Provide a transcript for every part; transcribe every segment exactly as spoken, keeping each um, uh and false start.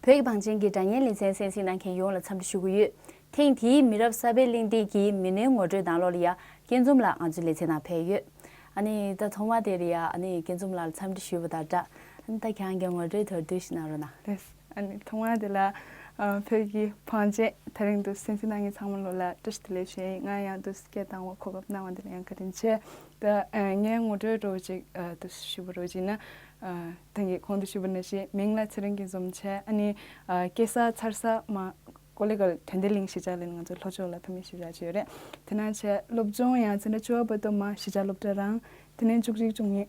བོད་ཀྱི་བང་ཆེན་གྱི་སྒྲ་སྙན་ལེ་ཚན་གསན་གཟིགས་གནང་མཁན་ཡོངས་ལ་འཚམས་འདྲི་ཞུ་གི་ཡོད། ཐེངས་འདིའི་མི་རབས་གསར་པའི་གླེང་སྟེགས་ཀྱི་མི་སྣའི་ངོ་སྤྲོད་ནང་ལོགས་ལ་ཡ་སྐྱིད་འཛོམས་ལགས་ང་ཚོའི་ལེ་ཚན་ནང་ཕེབས་ཡོད། ཨ་ནི་ད་ཐོག་མ་དེ་ལ་ཡ་ཨ་ནི་སྐྱིད་འཛོམས་ལགས་ལ་འཚམས་འདྲི་ཞུས་པ་དང་སྦྲགས། ཨ་ནི་ད་ཁྱེད་རང་གི་ངོ་སྤྲོད་མདོར་བསྡུས་ཤིག་གནང་རོགས་གནང་། ལགས། ཨ་ནི་ཐོག་མ་དེ་ལ་ཨ་བོད་ཀྱི་བང་ཆེན་དེ་རིང་འདུག་གསན་གཟིགས་གནང་མཁན་ཚང་མ་ལོ་ལ་བཀྲ་ཤིས་བདེ་ལེགས་ཞུ་ཡིན། ང་ཡང་འདུག་སྐད་བཏང་བ་གོ་སྐབས་གནང་བ་དེ་ལ་ཡང་བཀའ་དྲིན་ཆེ། ད་ཨ་ངའི་ངོ་སྤྲོད་འདྲ་བོ་ཅིག་ཨ་འདུག་ཞུ་བ་འདྲ་བོ་ཅིག་ན། ཨ་ད་གིན་གོང་དུ་ཞུས་པ་ནང་བཞིན་མིང་ལ་ཚེ་རིང་སྐྱིད་འཛོམས་བྱས། ཨ་ནི་ཨ་སྐྱེས་ས་འཚར་ས་མ་ཀོ་ལེ་གལ་དོན་ལྡན་གླིང་གཞིས་ཆགས་ལ་ང་ཚོ་ལྷོ་ཕྱོགས་ལ་ཕ་མའི་གཞིས་ཆགས་ཅིག་ཡོད་རེད། དེ་ནང་བྱས་སློབ་སྦྱོང་ཡང་འཛིན་གྲྭ་བཅུ་པ་བར་དུ་མ་གཞིས་ཆགས་སློབ་གྲྭ་རང་། དེ་ནས་བཅུ་གཅིག་བཅུ་གཉིས།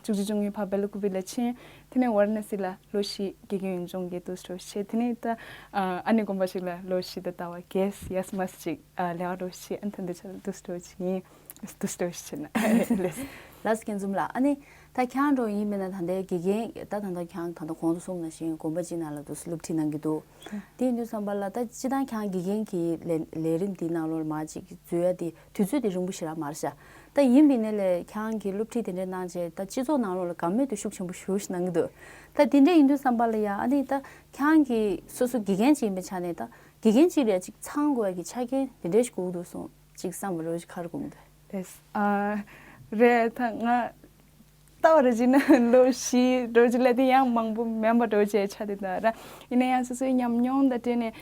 བཅུ་གཅིག་བཅུ་གཉིས་ཕར་སྦེལ་ཀུ་པེ་ལ་ཕྱིན། དེ་ནས་ཝཱ་ར་ཎ་སི་ལ་ལོ་བཞི་དགེ་རྒན་ཡུལ་ལྗོངས་ཀྱི་འདུག་སེ་བྱས། དེ་ནས་ད་ཨ་ཨ་ནེ་དགོན་པ་ཞིག་ལ་ལོ་བཞི་དང་ཟླ་བ་བརྒྱད་ཡས་མས་ཅིག་ཨ་ལས་ཀ་འདྲ་བོ་བྱས། ཨ་ནི་ད་འདི་ཆ་ལ་འདུག་སེ་བྱས་ཡིན། འདུག་སེ་བྱས་ན་ལགས། ལགས་སོ་སྐྱིད་འཛོམས་ལགས། ཨ་ནི་ད་ཁྱེད་རང་འདྲ་བོ་ཡིན་པས་ན་ད་ལྟའི་དགེ་རྒན་ད་ད་ལྟ་ཁྱེད་རང་ད་ལྟ་གོང་དུ་གསུངས་ནང་བཞིན་དགོན་པ་གཅིག་ནང་ལ་འདུག་སེ་སློབ་ཁྲིད་གནང་གི་འདུག་དེ་ཡིན་དུས་ཙམ་པ་ལ་ད་སྤྱིར་བཏང་ཁྱེད་རང་དགེ་རྒན་གྱི་ལས་ལས་རིམ་དེའི་ནང་ལོགས་ལ་མར་ཅིག་འཛུལ་ཡ་དེ་དུས་ཚོད་དེ་རིང་པོ་ཞེ་དྲག་མ་རེད་ཤག་ད་ཡིན་པའི་ནས་ལས་ཁྱེད་རང་གིས་སློབ་ཁྲིད་དེ་འདྲ་གནང་བྱས་ད་སྤྱི་ཚོགས་ནང་ལོགས་ལ་དགའ་མོས་དེ་ཤུགས་ཆེན་པོ་ཞེ་པོ་ཞིག་གནང་གི་འདུག་ད་དེ་འདྲ་ཡིན་དུས་ཙམ་པ་ལ་ཡ་ཨ་ནི་ད་ཁྱེད་རང་གིས་སོ་སོ་དགེ་རྒན་ཅིག་ཡིན་པའི་ཆ་ནས་ད་དགེ་རྒན་ཅིག་ལ་ཅིག་ཚང་དགོས་ཡ་གི་ཆ་རྐྱེན་དེ་འདྲ་ཞིག་དགོས་ཀྱི་འདུག་གསུངས་ཅིག་བསམ་པ་རོ་ཞིག་ག་རེ་དགོས་མི་འདུག་ལགས། ཨ་རེད། ད་ང་ལྟ་བ་རེ་བྱས་ན་ལོ་བཞི་འདྲ་བོ་ཅིག་ལ་དེ་ཡང་མང་པོ་མིན་པ་འདྲ་བོ་ཅིག་ཆགས་བསྡད་ད་ར། ཡིན་ན་ཡང་སོ་སོའི་ཉམས་མྱོང་དང་འབྲེལ་ནས་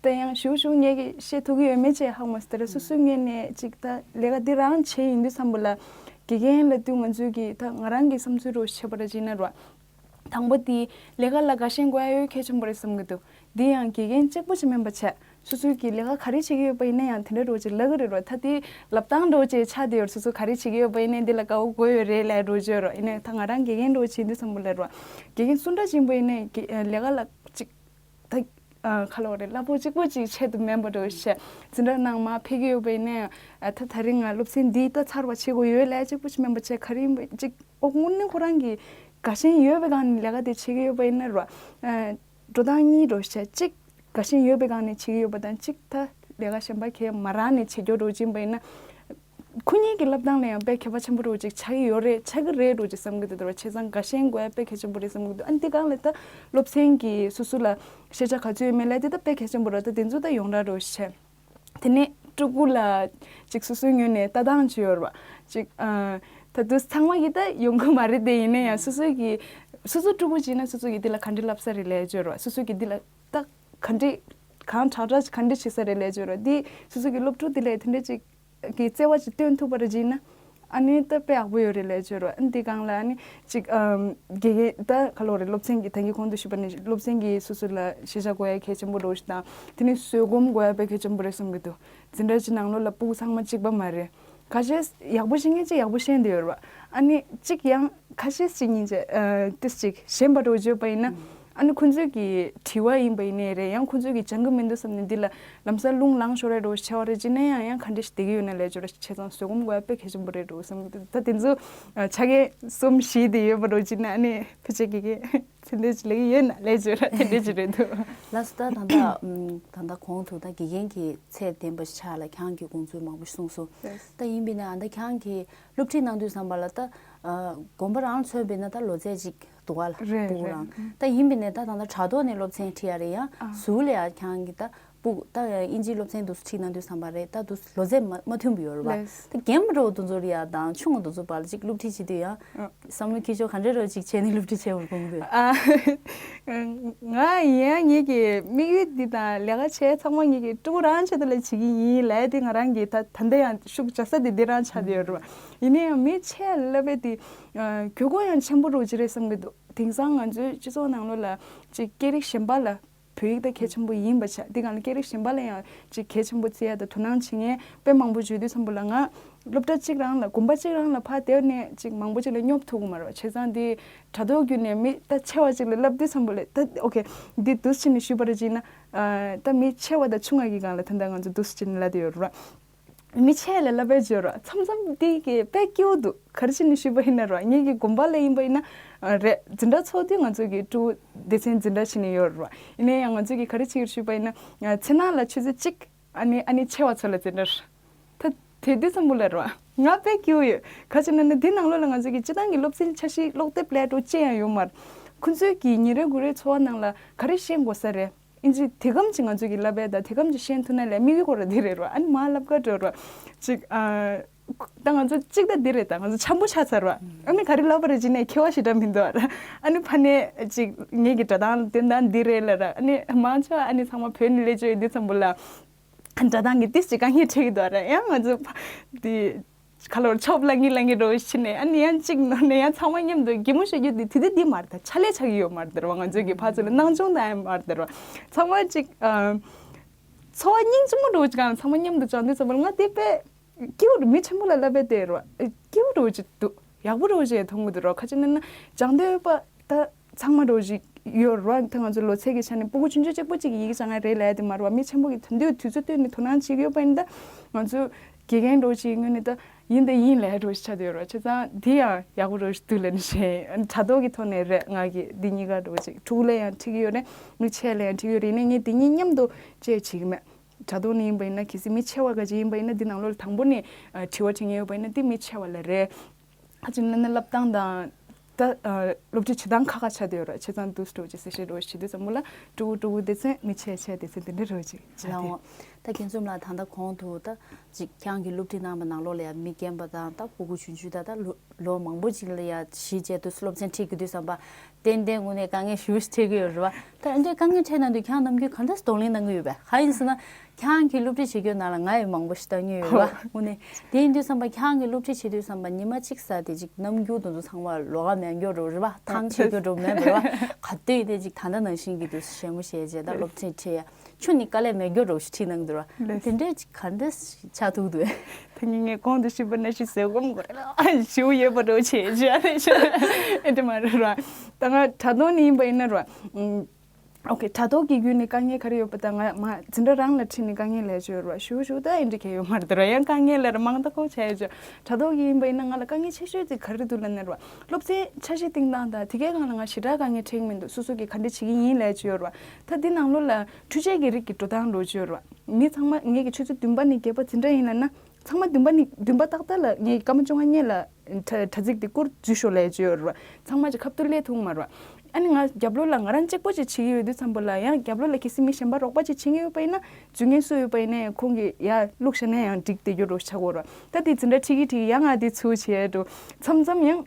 ད་ཡང་ཞུ་ཞུ་ངས་ཀྱི་བཤད་ཐུབ་ཀྱི་ཡོད་མེད་ཅེས་ཧ་གོ་མ་སོང་། ད་ར་སོ་སོའི་ངོས་ནས་ཅིག་ད་ལས་ཀ་འདི་རང་བྱས་ཡིན་དུས་ཙམ་པ་ལ་དགེ་རྒན་ལབ་དུས་ང་ཚོའི་གི་ད་ང་རང་གི་བསམ་ཚུལ་འདྲ་བོ་བཤད་པ་ར་བྱས་ན་ར། དང་པོ་དེ་ལས་ཀ་ལ་དགའ་ཞེན་དགོས་ཡ་ཡོད་གལ་ཆེན་པོ་རེད་བསམ་གྱི་འདུག་དེ་ཡང་དགེ་རྒན་གཅིག་པུ་ཅིག་མིན་པ་བྱས། སོ་སོའི་གི་ལས་ཀ་ག་རེ་བྱེད་ཀྱི་ཡོད་པ་ཡིན་ན་ཡང་དེ་འདྲ་འདྲ་བོ་ཅིག་ལབ་ཀྱི་རེད་ར། ད་དེ་ལབ་སྟངས་འདྲ་བོ་ཅིག་ཆགས་བསྡད་ཡོད་རེད། སོ་སོ་ག་རེ་བྱེད་ཀྱི་ཡོད་པ་ཡིན་ནའི་འདི་ལ་དགའ་བོ་དགོས་ཡོད་རེད་ལབ་འདྲ་བོ་ཅིག་ཡོད་ར། ཡིན་ནའི་ད་ང་རང་དགེ་རྒན་འདྲ་བོ་ཅིག་ཡིན་དུས་ཙམ་པ་ལ་ར། དགེ་རྒན་སུ་འདྲ་ཅིག་ཡིན་པ་ཡིན་ནའི་གི་ལས་ཀ་ལ་ཅིག་ད་ཁ་ལོ་རེད་སླ་པོ་གཅིག་པོ་ཅིག་ཆེད་དུ་མིན་པ་འདྲ་བོ་ཞིག་འཛིན་གྲྭ་ནང་མར་ཕེབས་ཀྱི་ཡོད་པ་ཡིན་ནའི་ད་ད་རིང་ང་སློབ་ཚན་འདི་ད་ཚར་བ་བྱེད་དགོས་ཡོད་ལབ་གཅིག་པོ་ཅིག་མིན་པ་བྱས། ག་རེ་ཡིན་པ་ཅིག་ཨོ་དངོས་གནས་ཁོ་རང་གི་དགའ་ཞེན་ཡོད་པའི་སྒང་ནས་ལས་ཀ་དེ་བྱེད་ཀྱི་ཡོད་པ་ཡིན་ན་ར། འགྲོ་སྟངས་གཉིས་འདྲ་བོ་ཞིག་གཅིག་དགའ་ཞེན་ཡོད་པའི་སྒང་ནས་བྱེད་ཀྱི་ཡོད་པ་དང་གཅིག་ད་ལས་ཀ་གཞན་པ་གས་མ་རག་ནས་བྱེད་རྒྱུ་འདྲ་བོ་ཅིག་ཡིན་པ་ཡིན་ན། ཁོ་གཉིས་ཀྱི་བསླབ་སྟངས་ལ་ཡང་དཔེ་ཁྱད་པར་ཆེན་པོ་འདྲ་བོ་ཅིག་ཆགས་ཀྱི་ཡོད་རེད། ཆགས་ཀྱི་རེད་འདྲ་བོ་ཅིག་བསམ་གྱི་འདུག་ད་ར། བྱས་ཙང་དགའ་ཞེན་དགོས་ཡ་དཔེ་གལ་ཆེན་པོ་རེད་བསམ་གྱི་འདུག་ཨ་ནི་འདི་སྒང་ལ་ད་སློབ་ཚན་གྱི་སོ་སོ་ལ་ཤེས་བྱ་ག་ཚོད་ཡོད་མེད་ལབ་དེ་ད་དཔེ་གལ་ཆེན་པོ་རེད། ད་དེ་ཚོ་ད་ཡོངས་གྲགས་འདྲ་བོ་ཞིག་བྱས། དེ་ནས་ཕྲུ་གུ་ལ་ཅིག་སོ་སོའི་ངོས་ནས་ལྟ་སྟངས་ཅིག་ཡོད་རེད་བ། ཅིག་ཨ་ད་དུང་ཚང་མ་གིས་ད་ཡོང་གི་མ་རེད་དེ། ཡིན་ན་ཡང་སོ་སོའི་གི་སོ་སོ་ཕྲུ་གུ་ཅིག་ཡིན་ན་སོ་སོ་གིས་འདི་ལ་ག་འདྲ་ལབ་ས་རེད་ལབ་ཅིག་ཡོད་རེད་བ། སོ་སོ་གིས་འདི་ལ་ད་ག་འདྲ་གང་དྲག་དྲག་ག་འདྲ་བྱེད་ས་རེད་ལབ་ཅིག་ཡོད་རེད་བ། འདི་སོ་སོ་གི་སློབ་ཕྲུག་འདི་ལ་དེ་འདྲ་ཅིག་གི་བརྩེ་བ་ཅིག་སྟོན་ཐུབ་པ་རེད་ཅིག་ཡིན་ན། ཨ་ནི་ད་དཔེ་ཡག་པོ་ཡོད་རེད་ལབ་ཅིག་ཡོད་རེད་བ། ཨ་ནི་འདི་སྒང་ལ་ཨ་ནི་ཅིག་ཨམ་དགེ་རྒན་ད་ག་ལོ་རེད། སློབ་ཚན་གྱི་ད་གིན་གོང་དུ་ཞུས་པ་ནི་སློབ་ཚན་གྱི་སོ་སོ་ལ་ཤེས་བྱ་དགོས་ཡ་གལ་ཆེན་པོ་འདྲ་བོ་ཞིག་དང་། དེ་ནས་བཟོད་སྒོམ་དགོས་ཡ་དཔེ་གལ་ཆེན་པོ་རེད་བསམ་གྱི་འདུག་འཛིན་གྲྭ་གཅིག་ནང་ལོགས་ལ་ཕྲུ་གུ་ཚང་མ་གཅིག་པ་མ་རེད། ཁ་ཤས་ཡག་པོ་ཤེས་མཁན་གཅིག་ཡག་པོ་ཤེས་བསྡད་ཡོད་རེད་བ། ཨ་ནི་གཅིག་ཡང་ཁ་ཤས་གཅིག་གཉིས་བྱས་ཨ་ཏིས་ཅིག་ཞན་པ་འདྲ་བོ་བརྗོད་པ་ཡིན་ན། ཨ་ནི་ཁོང་ཚོའི་གི་དྲི་བ་ཡིན་པ་ཡིན་ནའི་རེད། ཡང་ཁོང་ཚོའི་གི་སྦྱང་གི་མི་འདུག་བསམ་ནས་འདི་ལ་ལམ་སང་རླུང་ལངས་ཤོར་རེ་འདྲ་བོ་ཆེ་བ་རེད་ཅེ་ན་ཡང་ཡང་ག་འདྲ་ཞིག་བསྡད་ཀྱི་ཡོད་ན་ལབ་ཅིག་ཡོད་རེད། བྱས་ཙང་བཟོད་སྒོམ་དགོས་ཡ་དཔེ་གལ་ཆེན་པོ་རེད་འདྲ་བོ་བསམ་གི་འདུག་ད་དེ་ཚོ་ཨ་ཆ་རྐྱེན་གསུམ་བཞི་དེ་ཡོད་པ་འདྲ་བོ་ཅིག་ན་ཨ་ནི་ཕལ་ཆེར་གི་གི་ཚེ་འདས་ཅིག་ལས་ཀྱི་ཡོད་ན་ལས་བརྗོད་ར་དེ་འདྲས་ཅིག་རེད་འདུག་ལགས་སོ། ད་ད་ལྟ་ཨམ་ད་ལྟ་གོང་དུ་ད་དགེ་རྒན་གྱི་ཚད་ལྡན་པ་ཞིག་ཆགས་ལ་ཁྱེད་རང་གིས་དགོངས་ཚུལ་མང་པོ་ཞིག་གསུངས་སོང་། ལགས། ད་ཡིན་པས་ན་ཨ་ད་ཁྱེད་རང་གིས་སློབ་ཁྲིད་གནང་དུས་ཙམ་པ་ལ་ད་ཨ་དགོན་པ་རང་མཚོན་པས་ན་ད་ལོ་ཚད་ཅིག་འདུག་ག་ལ། རེད་ཕྲུ་གུ་རེད། རང་ད་ཡིན་པས་ན་ད་ད་ལྟ་དྲ་ཐོག་ནས་སློབ་ཚན་ཁྲིད་ཡ་རེད། ཡང་ཨ་ཟུར་ལ་ཡ་ཁྱེད་རང་གིས་ད་ཕྲུ་གུ་ད་ཨིན་ཇིའི་སློབ་ཚན་འདུག་ཁྲིད་གནང་དུས་ཙམ་པ་རེད། ད་འདུག་ལོ་ཚད་མ་མ་མཐུན་པ་ཡོད་རེད་བ། ལགས། ད་རྒན་པ་འདྲ་བོ་དེ་ཚོ་ལ་ཡ་དང་ཆུང་བ་དེ་ཚོ་བར་ལ་ཅིག་སློབ་ཁྲིད་བྱེད་དུས་ཡང་ཨ་བསམ་བློ་འཁྱེར་ཕྱོགས་ག་འདྲ་འདྲ་བོ་ཅིག་བྱས་ནས་སློབ་ཁྲིད་བྱས་པར་དགོངས་འདུག་ང་ཡིན་ཡང་ངེད་ཀྱི་དམིགས་ཡུལ་འདི་དང་ལས་ཀ་བྱས་ཚང་མ་ངེད་ཀྱི་ཕྲུ་གུ་རང་ཆེད་དུ་ལ་བྱེད་ཀྱི་ཡིན་ལབ་དེ་ང་རང་གི་ད་ད་ལྟ་ཡང་ཤུགས་རྒྱག་ས་དེ་འདི་རང་ཆགས་བསྡད་ཡོད་རེད་བ། ཡིན་ན་ཡང་མི་ཆེ་བ་ལབ་པའི་དེ་ཨ་དགོས་མཁོ་ཡང་ཆེན་པོ་རུ་ཅི་རེད་བསམ་གྱི་འདུག་དེང་སང་ང་ཚོའི་སྤྱི་ཚོགས་ནང་ལོགས་ལ་ཅིག་སྐད་རིགས་གཞན་པ་ལ་བོད་ཡིག་ད་གལ་ཆེན་པོ་ཡིན་པ་ཆགས། དེ་གང་ལ་སྐད་རིགས་གཞན་པ་ལ་ཡང་ཅིག་གལ་ཆེན་པོ་བརྩི་ཡ་དང་དོ་སྣང་བྱེད་མཁན་དཔེ་མང་པོ་བརྗོད་དུས་ཙམ་པ་ལ་ང་སློབ་གྲྭ་གཅིག་རང་ལ་དགོན་པ་གཅིག་རང་ལ་ཕར་དེ་ནས་ཅིག་མང་པོ་ཅིག་ལ་སྙོབ་ཐུབ་ཀྱི་མ་རེད་བ། བྱས་ཙང་འདི་དྲ་ཐོག་བརྒྱུད་ནས་མི་ད་ཆེ་བ་ཅིག་ལ་ལབ་དུས་ཙམ་པ་ལ་ད་ཨོ་ཁེ་འདི་འདུག་སེ་བྱས་ནས་ཞུས་པ་རེད་ཅེ་ན། ཨ་ད་མི་ཆེ་བ་དང་ཆུང་བ་གི་སྒང་ལ་ད་ལྟ་ང་ཚོ་འདུག་སེ་བྱས་ནས་ལབ་བསྡད་ཡོད་རེད་བ། མི་ཆེ་ལ་ལབ་པའི་བརྗོད་ར་མཚམས་མཚམས་འདི་གི་དཔེ་སྐྱིད་པོ་འདུག་ག་རེ་བྱས་ནས་ཞུས་པ་ཡིན་ན་ར་ངེད་ཀྱི་དགོན་པ་ལ་ཡིན་པ་ཡིན་ན་ཨ་རེད། འཛིན་གྲྭ་ཚོགས་དུས་ང་ཚོ་གི་ཕྲུ་གུ་སྡེ་ཚན་འཛིན་གྲྭ་བྱས་ནས་ཡོད་ར། ཡིན་ན་ཡང་ང་ཚོ་གི་ག་རེ་བྱེད་ཀྱི་ཞུས་པ་ཡིན་ན་མཚན་ནག་ལ་ཆུ་ཚོད་གཅིག་ཨ་ནི་ཨ་ནི་ཆེ་བ་ཚོ་ལ་འཛིན་གྲྭ་ར། ད་དེ་དུས་ཙམ་པོ་ལ་ར་ང་དཔེ་སྐྱིད་པོ་ཡོད། ག་རེ་བྱས་ན་ནི་འདི་ནང་ལོགས་ལ་ང་ཚོ་གི་སྤྱི་བཏང་གི་སློབ་ཚན་འཆར་གཞི་ཀློག་དེབ་ལས་འགྲོ་ཅི་ཡང་ཡོད་མ་རེད། ཁོ་ཚོའི་གི་ཉིན་རེ་དགུན་རེ་འཚོ་བ་ནང་ལ་ག་རེ་ཤེས་དགོས་ས་རེད། ཨིན་ཇི་དེ་གམ་གྱི་ང་ཚོ་གི་བསླབ་པའི་ད་དེ་གམ་གྱི་ཤེས་ཐུབ་ན་ལས་དམིགས་ཡུལ་སྐོར་ར་དེ་རེད་རོ། ཨ་ནི་མ་བསླབ་ག་འགྲོ་རོ། ཅིག་ཨ། ད་ང་ཚོ་གཅིག་ད་འདི་རེད། ད་ང་ཚོ་འཆམ་པོ་ཆགས་ཚར་བ། ཨ་ནི་ག་རེ་ལབ་པ་རེད་ཅེ་ནས་ཁྱད་པར་ཞེ་དྲག་མི་འདུག་ཨ་ར། ཨ་ནི་ཕ་ནས་ཅིག་ངེད་ཀྱི་སྒྲ་གདངས་དེ་འདྲ་འདི་རེད་ལབ་ར། ཨ་ནི་མང་ཆེ་བ་ཨ་ནི་ཚང་མ་བོད་ནས་སླེབས་བཅུག་ཡོད་དུས་ཙམ་པོ་ལ། སྒྲ་གདངས་ཀྱི་ཏིས་ཅིག་དཀའ་ངལ་འཕྲད་ཀྱི་འདུག་ཨ་ར། ཡང་ང་ཚོ་འདི་ཁ་ལོར་ཆོབ་ལ་ངི་ལ་ངི་འགྲོ་ཕྱིན་ནས་ཨ་ནི་ཡང་གཅིག་ནོར་ནས་ཡང་ཚང་མ་མཉམ་དུ་གད་མོ་ཤོར་རྒྱུ་དེ་དེ་དེ་འདི་མ་རེད། ད་ཆ་ལས་ཆགས་ཀྱི་ཡོད་མ་རེད་ར། ང་ཚོའི་གི་ཕར་ཚུར་ལ་སྣང་ཆུང་ད་ཡང་མ་རེད་ར། ཚང་མ་ཅིག་ཨ། འཚོ་བ་སྙིང་རྗེ་མོ་འགྲོ་ཅིག་གང་ཚང་མ་མཉམ་དུ་སྦྱངས་དུས་ཙམ་པ་ལ་ང་དེ་དཔེ་སྐྱིད་པོ་རེད། མི་ཆེན་པོ་ལ་བསླབ་པའི་དེ་རོ། སྐྱིད་པོ་འགྲོ་ཅིག་འདུག་ཡག་པོ་འགྲོ་ཅིག་མཐོང་གི་འདུག་རོ། ཁ་ཅིག་ན་ན་སྦྱང་འདོད་པ་ད་ཚང་མ་འགྲོ་ཅིག་ཡོད་རོ། ད་ང་ཚོ་ལོ་ཚད་ཀྱི་ཆ་ནས་སྤུ་གུ་ཆུང་ཆུང་གཅིག་པོ་གཅིག་གི་ཡི་གེ་སྦྱང་ཡ་རེད་ལབ་ཡ་དེ་མ་རེད་བ། མི་ཆེན་པོ་གི་ད་འདོད་དུས་ཚོད་བཏོན་ནས་དོ་སྣང་བྱེད་ཀྱི་ཡོད་པ་ཡིན་ད། ང་ཚོ་དགེ་རྒན་འགྲོ་ཅིག་ངོས་ནས་ད་ཡིན་ད་ཡིན་ལས་འགྲོ་ཞིག་ཆགས་བསྡད་ཡོད་རོ། བྱས་ཙང་དེ་ཡང་ཡག་པོ་འགྲོ་ཞིག་འདུག་ལབ་ནས་བཤད། དྲ་ཐོག་གི་ཐོག་ནས་རེད། ང་གི་འདི་གཉིས་ཀ་འགྲོ་ཅིག་ཕྲུ་གུ་ལ་ཡང་འཁྲིད་ཀྱི་ཡོད་རེད། མི་ཆེ་ལ་ཡང་འཁྲིད་ཀྱི་ཡོད་རེད། ཡིན་ནའི་ངས་འདི་གཉིས་མཉམ་དུ་བཅས་བྱེད་ཀྱི་མེད། དྲ་ཐོག་ནས་ཡིན་པ་ཡིན་ན། གལ་སྲིད་མི་ཆེ་བ་ག་ཅིག་ཡིན་པ་ཡིན་ན། འདི་ནང་ལོགས་ལ་དང་པོ་ནས་ཨ་དྲི་བ་དྲི་མཁན་ཡོད་པ་ཡིན་ན་འདི་མི་ཆེ་བ་ལ་རེད། ཨ་ཅིག་ན་ན་བསླབ་སྟངས་དང་། ད་ཨ་སློབ་ཁྲིད་བྱེད་སྟངས་ཁག་ཁག་ཆགས་བསྡད་ཡོད་རེད། བྱས་ཙང་འདུག་སེ་འགྲོ་ཅིག་གསལ་བཤད་འགྲོ་བྱེད་དུས་ཙམ་པ་ལ་ཕྲུ་གུ་ཕྲུ་གུ་སྡེ་ཚན། མི་ཆེ་ཆེ་སྡེ་ཚན་དེ་འདྲ་འགྲོ་ཅིག་ཆགས་ལའོ། ཏེ། ད་རྒན་ཚུམ་ལགས་ད་ལྟ་གོང་དུ་ད་ཅིག་ཁྱེད་རང་གིས་སློབ་ཁྲིད་གནང་བ་ནང་ལོགས་ལ་ཡང་མི་རྒན་པ་དང་ད་ཕྲུ་གུ་ཆུང་ཆུང་ད་ད་ལོ་ལོ་མང་པོ་ཅིག་ལ་ཡང་གཞིས་བྱས་དུས་སློབ་ཚན་ཁྲིད་དགོས་དུས་ཙམ་པ། ཏན་ཏན་དངོས་གནས་དཀའ་ངལ་ཞེ་པོ་ཞིག་འཕྲད་ཀྱི་ཡོད་རེད་བ། ད་འདི་འདྲའི་དཀའ་ངལ་འཕྲད་གནང་དུས་ཁྱེད་རང་ནམ་རྒྱུན་ག་འདྲ་གདོང་ལེན་གནང་གི་ཡོད་པས། གང་ཡིན་ཟེར་ན། ཁྱེད་རང་གིས་སློབ་ཁྲིད་བྱེད་རྒྱུའི་ནང་ལ་ང་ཡང་མང་པོ་ཞིག་ལྟ་མྱོང་ཡོད་རེད་བ། དངོས་གནས། དེ་ཡིན་དུས་ཙམ་པ་ཁྱེད་རང་གིས་སློབ་ཁྲིད་བྱེད་དུས་ཙམ་པ་ཉི་མ་གཅིག་ཟ་དེ་ཅིག་རྣམ་འགྱུར་དེ་ཚོ་ཚང་མ་ལོགས་ཀ་མེད་འགྱོ་འགྲོ་རེད་བ། ཐང་ཆད་འགྱོ་འགྲོ་མེད་རེད་བ། ག་དུས་དེ་ཅིག་ད་ལྟ་ནང་བཞིན་གྱི་དུས་སུ་ཞལ་ངོ་ཞལ་མཇལ་ད་སློབ་ཁྲིད་ཁྲིད་ཡ། ཆུ་ནི་དཀའ་ལས་མེད་འགྱོ་འགྲོ་ཞིག་ཁྲིད་གནང་འདུག་ར། ལགས། དེ་འདྲས་ཅིག་ག་འདྲས་ཆགས་ཐུབ་འདུག་བས། ད་ངས་ངས་གོང་དུ་ཞུས་པ་ནང་བཞིན་ཟས་སྐོམ་དགོས་རེད་ལ་ཞེ་པོ་ཡོད་པ་འདྲ་བོ་བྱས་བྱས་ཨ་ནི་ཨེ་འདྲ་མ་རེད་ར། ད་ང་དྲ་ཐོག་ནས་ཡིན་པ་ཡིན་ན་ར། ཨོ་ཁེ། དྲ་ཐོག་གི་བརྒྱུད་ནས་དཀའ་ངལ་ག་རེ་ཡོད་པ་དང་། ང་མ་འཛིན་གྲྭ་རང་ལ་ཁྲིད་ནས་དཀའ་ངལ་ལས་བྱོས་ར། ཞུ་ཞུ་ད་ཨེ་འདྲ་གས་ཡོད་མ་རེད་ར། ཡང་དཀའ་ངལ་ལས་ར་མང་ད་ཁོ་བྱས་བྱོས། དྲ་ཐོག་གི་ཡིན་པ་ཡིན་ན་ང་ལ་དཀའ་ངལ་ཆེ་ཤོས་དེ་ག་རེ་འདུག་ལབ་ན་ར། སློབ་ཚན་འཆར་གཞི་བཏིང་སྟངས་དང་དེ་གའི་སྒང་ལ་ང་ཞེ་དྲག་དཀའ་ངལ་འཕྲད་ཀྱི་མི་འདུག་སོ་སོ་གིས་ག་འདྲ་བྱེད་ཀྱི་ཡིན་ལས་བྱོས་ར། ད་འདི་ནང་ལོགས་ལ་འཕྲུལ་ཆས་ཀྱི་རིགས་ཀྱི་འགྲོ་སྟངས་འགྲོ་བྱོས་ར། མི་ཚང་མ་ངེད་ཀྱི་ཆུ་ཚོད་བདུན་པ་ནས་བརྒྱད་པ་འཛིན་གྲྭ་ཡིན་ལབ་ན། ཚང་མ་བདུན་པ་ནི་བདུན་པ་ཏག་ཏག་ལ་ངས་སྐར་མ་བཅོ་ལྔ་སྔོན་ལ་དྲ་དྲ་ཚིགས་དེ་བསྐུར་འཛུལ་ཤོག་ལབ་ཡ་ཅིག་ཡོད་རེད་བ། ཚང་མ་ཅིག་ཁ་ཐུག་སླེབས་ཐུབ་མ་རེད་བ། ཨ་ནི་ང་རྒྱབ་ལོགས་ལ་ང་རང་གཅིག་པོ་ཅིག་བྱེད་ཀྱི་ཡོད་དུས་ཙམ་པ་ལ་ཡང་རྒྱབ་ལོགས་ལ་གལ་སྲིད་མི་གཞན་པ་རོགས་པ་ཅིག་བྱེད་མཁན་ཡོད་པ་ཡིན་ན་འཛུལ་མཁན་སུ་ཡོད་པ་ཡིན་ནའི་ཁོང་གིས་ཡར་བླུགས་བཞག་ན་ཡང་འགྲིག་བསྡད་རྒྱུ་འདྲ་ཆགས་ཀྱི་ཡོད་རེད་བ། ད་དེ་འཛིན་གྲྭ་ཁྲིད་ཀྱི་ཁྲིད་ཀྱི་ཡང་ང་དེ་ཚུར་བྱེད་ཡ་འགྲོ། མཚམས་མཚམས་ཡང་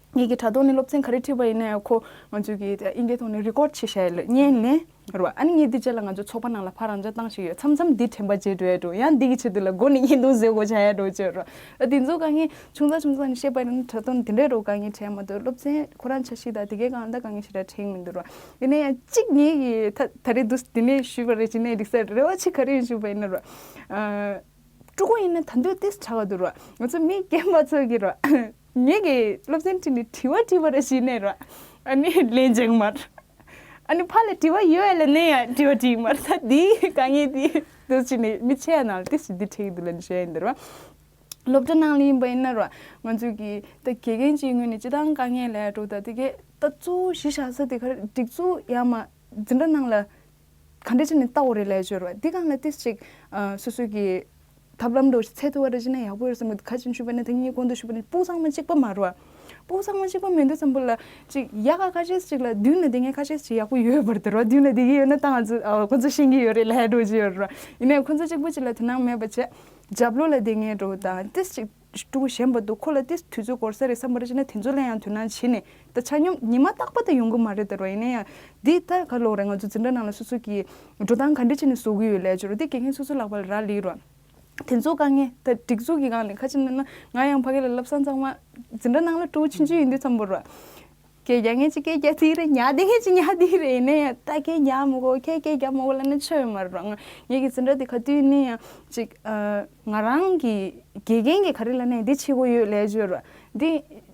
ངེད་ཀྱི་དྲ་ཐོག་ནས་སློབ་ཚན་ག་རེ་ཁྲིད་པ་ཡིན་ན་ཡང་ཁོ་ང་ཚོས་ཀྱི་དབྱིན་སྐད་ཐོག་ནས་རི་ཀོཌ་བྱེད་བཞག་ཡོད་ལ་བརྙན་ལེན། རེད་བ། ཨ་ནི་ངས་འདི་རྗེས་ལ་ང་ཚོ་ཚོགས་པ་ནང་ལ་ཕར་རང་འཇགས་བཏང་བཞིན་ཡོད། མཚམས་མཚམས་འདི་དྲན་པ་བརྗེད་འགྲོ་ཡ་འགྲོ། ཡང་འདི་གི་ཆེད་དུ་ལ་སྒོ་ནས་བརྙན་ཐུང་བཟོས་དགོས་བྱ་ཡ་འགྲོ་བྱས་རོ། ཨ་དེ་ཚོ་དཀའ་ངལ་ཆུང་ཙག་ཆུང་ཙག་ནས་བཤད་པ་ཡིན་ན་དྲ་ཐོག་ནས་དེ་འདྲའི་རོ་དཀའ་ངལ་འཕྲད་མ་གཏོགས་སློབ་ཚན་ཁོ་རང་འཆར་གཞི་དང་དེ་གའི་སྒང་ད་དཀའ་ངལ་ཞེ་དྲག་འཕྲད་ཀྱི་མི་འདུག་རོ། ཡིན་ན་ཡང་གཅིག་ངེད་ཀྱིས་ད་ད་རེས་འདུག་འདི་ནས་ཞུས་པ་རེད། ཅི་ནས་འགྲིག་ས་རེ་བ་ཆེ་ག་རེ་ཡིན་ཞུས་པ་ཡིན་ན་རོ། ཨ་ཕྲུ་གུ་ཡིན་ན་ད་འདོད་ཏིས་དྲག་ག་འདུག་རོ། ང་ཚོ་མི་རྒན་པ་ཚོ་གི་རོ། ངེད་ཀྱིས་སློབ་ཚན་ཁྲིད་ནས་དྲི་བ་དྲིས་པ་རེ་བྱས་ནས་ར། ཨ་ནི་ལན་འཇགས་མར། ཨ་ནི་ཕར་ལ་དྲི་བ་ཡོད་ལ་ནས་ཡང་དྲི་བ་དྲིས་མར། ད་འདིའི་དཀའ་ངལ་འདི་འདུག་ཅི་ནས་མི་ཆེ་ཡ་ནང་ལ་ཏི་སི་འདི་ཁྲིད་འདུག་ལ་ནི་བཤད་ཡིན་འདིར་བ། སློབ་གྲྭ་ནང་ལ་ཡིན་པ་ཡིན་ན་ར། ང་ཚོས་ཀྱི་ད་དགེ་རྒན་གྱི་ངོས་ནས་སྤྱི་བཏང་དཀའ་ངལ་ལས་འགྲོ་ད་དེ་གས་ད་གཙོ་བོ་གཞི་བཞག་ས་དེ་ག་རེ་སྒྲིག་འཛུགས་ཡང་མ་འཛིན་གྲྭ་ནང་ལ། ག་འདྲ་བྱས་ནས་ལྟ་དགོས་རེད་ལས་སྦྱོར་བ་འདི་སྒང་ལ་ཏིས་ཅིག་ཨ་སོ་སོ་གི་ཐབས་ལམ་འདྲ་བོ་ཞིག་འཚོལ་ཐུབ་པ་རེད་ཅེ་ན་ཡག་པོ་ཡོད་བསམ་གི་འདུག་ག་ཅིག་ཞུས་པ་ནི་ད་ངས་གོང་དུ་ཞུས་པ་ནི་སྤུ་གུ་ཚང་མ་གཅིག་པ་མ་རེད་བ། སྤུ་གུ་ཚང་མ་གཅིག་པ་མེད་དུས་ཙམ་པ་ལ་ཅིག་ཡག་ག་ཁ་ཤས་ཅིག་ལ་མདུན་ལ་བསྡད་མཁན་ཁ་ཤས་ཅིག་ཡག་པོ་ཡོད་པ་རེད་དེ་རེད་བ། མདུན་ལ་བསྡད་ཀྱི་ཡོད་ན་ད་ང་ཚོ་ཨ་ཁོ་ཚོ་ཤེས་ཀྱི་ཡོད་རེད་ལབ་འདྲ་བོ་ཅིག་ཡོད་རེད་བ། ཡིན་ནའི་ཁོ་ཚོ་གཅིག་པ་ཅིག་ལ་དོ་སྣང་མེད་པ་བྱས། རྒྱབ་ལོགས་ལ་བསྡད་མཁན་འདྲ་བོ་དང་ཏིས་ཅིག་ཕྲུ་གུ་གཞན་པ་འདུག་ཁོ་ལ་ཏིས་དུས་ཚོད་འགོར་ས་རེད་བསམ་པ་རེད་ཅེ་ན་དེ་ཚོ་ལ་ཡང་དོ་སྣང་བྱེད་ནས་ད་ཆ་སྙོམས་ཉི་མ་རྟག་པ་ད་ཡོང་གི་མ་རེད་དེ་རོ། ཡིན་ན་ཡང་འདི་ད་ག་ལོག་རེད། ང་ཚོ་འཛིན་གྲྭ་ནང་ལ་སོ་སོ་གི་འགྲོ་སྟངས་ག་འདྲ་བྱས་ནས་བཟོ་གི་ཡོད་ལས་སྦྱོར་འདི་དགེ་རྒན་སོ་སོ་ལག་པ་ལ་རག་ལས་རོ། དེ་ཚོ་དཀའ་ངལ་ད་སྒྲིག་འཛུགས་ཀྱི་སྒང་ནས་ཁ་ཅིག་ན་ན་ང་ཡང་ཕ་གི་ལ་བསླབ་སང་ཚང་མ་འཛིན་གྲྭ་ནང་ལ་ཕྲུ་གུ་ཆུང་ཆུང་ཡིན་དུས་ཙམ་པ་རོ། སྐད་རྒྱག་མཁན་ཅིག་སྐད་རྒྱག་དེ་རེད། ཉག་དེ་མཁན་ཅིག་ཉག་དེ་རེད། ཡིན་ན་ཡང་ད་སྐད་རྒྱག་མི་དགོས། ཁྱེད་སྐད་རྒྱག་མ་དགོས་ལབ་ན་ཆོ་ཡོད་མ་རེད་རོ། ང་ངེད་ཀྱི་འཛིན་གྲྭ་དེ་ག་དུས་ཡིན་ན་ཡང་ཅིག་ཨ། ང་རང་གི་དགེ་རྒན་གྱིས་ག་རེ་ལབ་ནའི་འདི་བྱེད་དགོས་ཡོད་ལས་སྦྱོར་བ། འདི་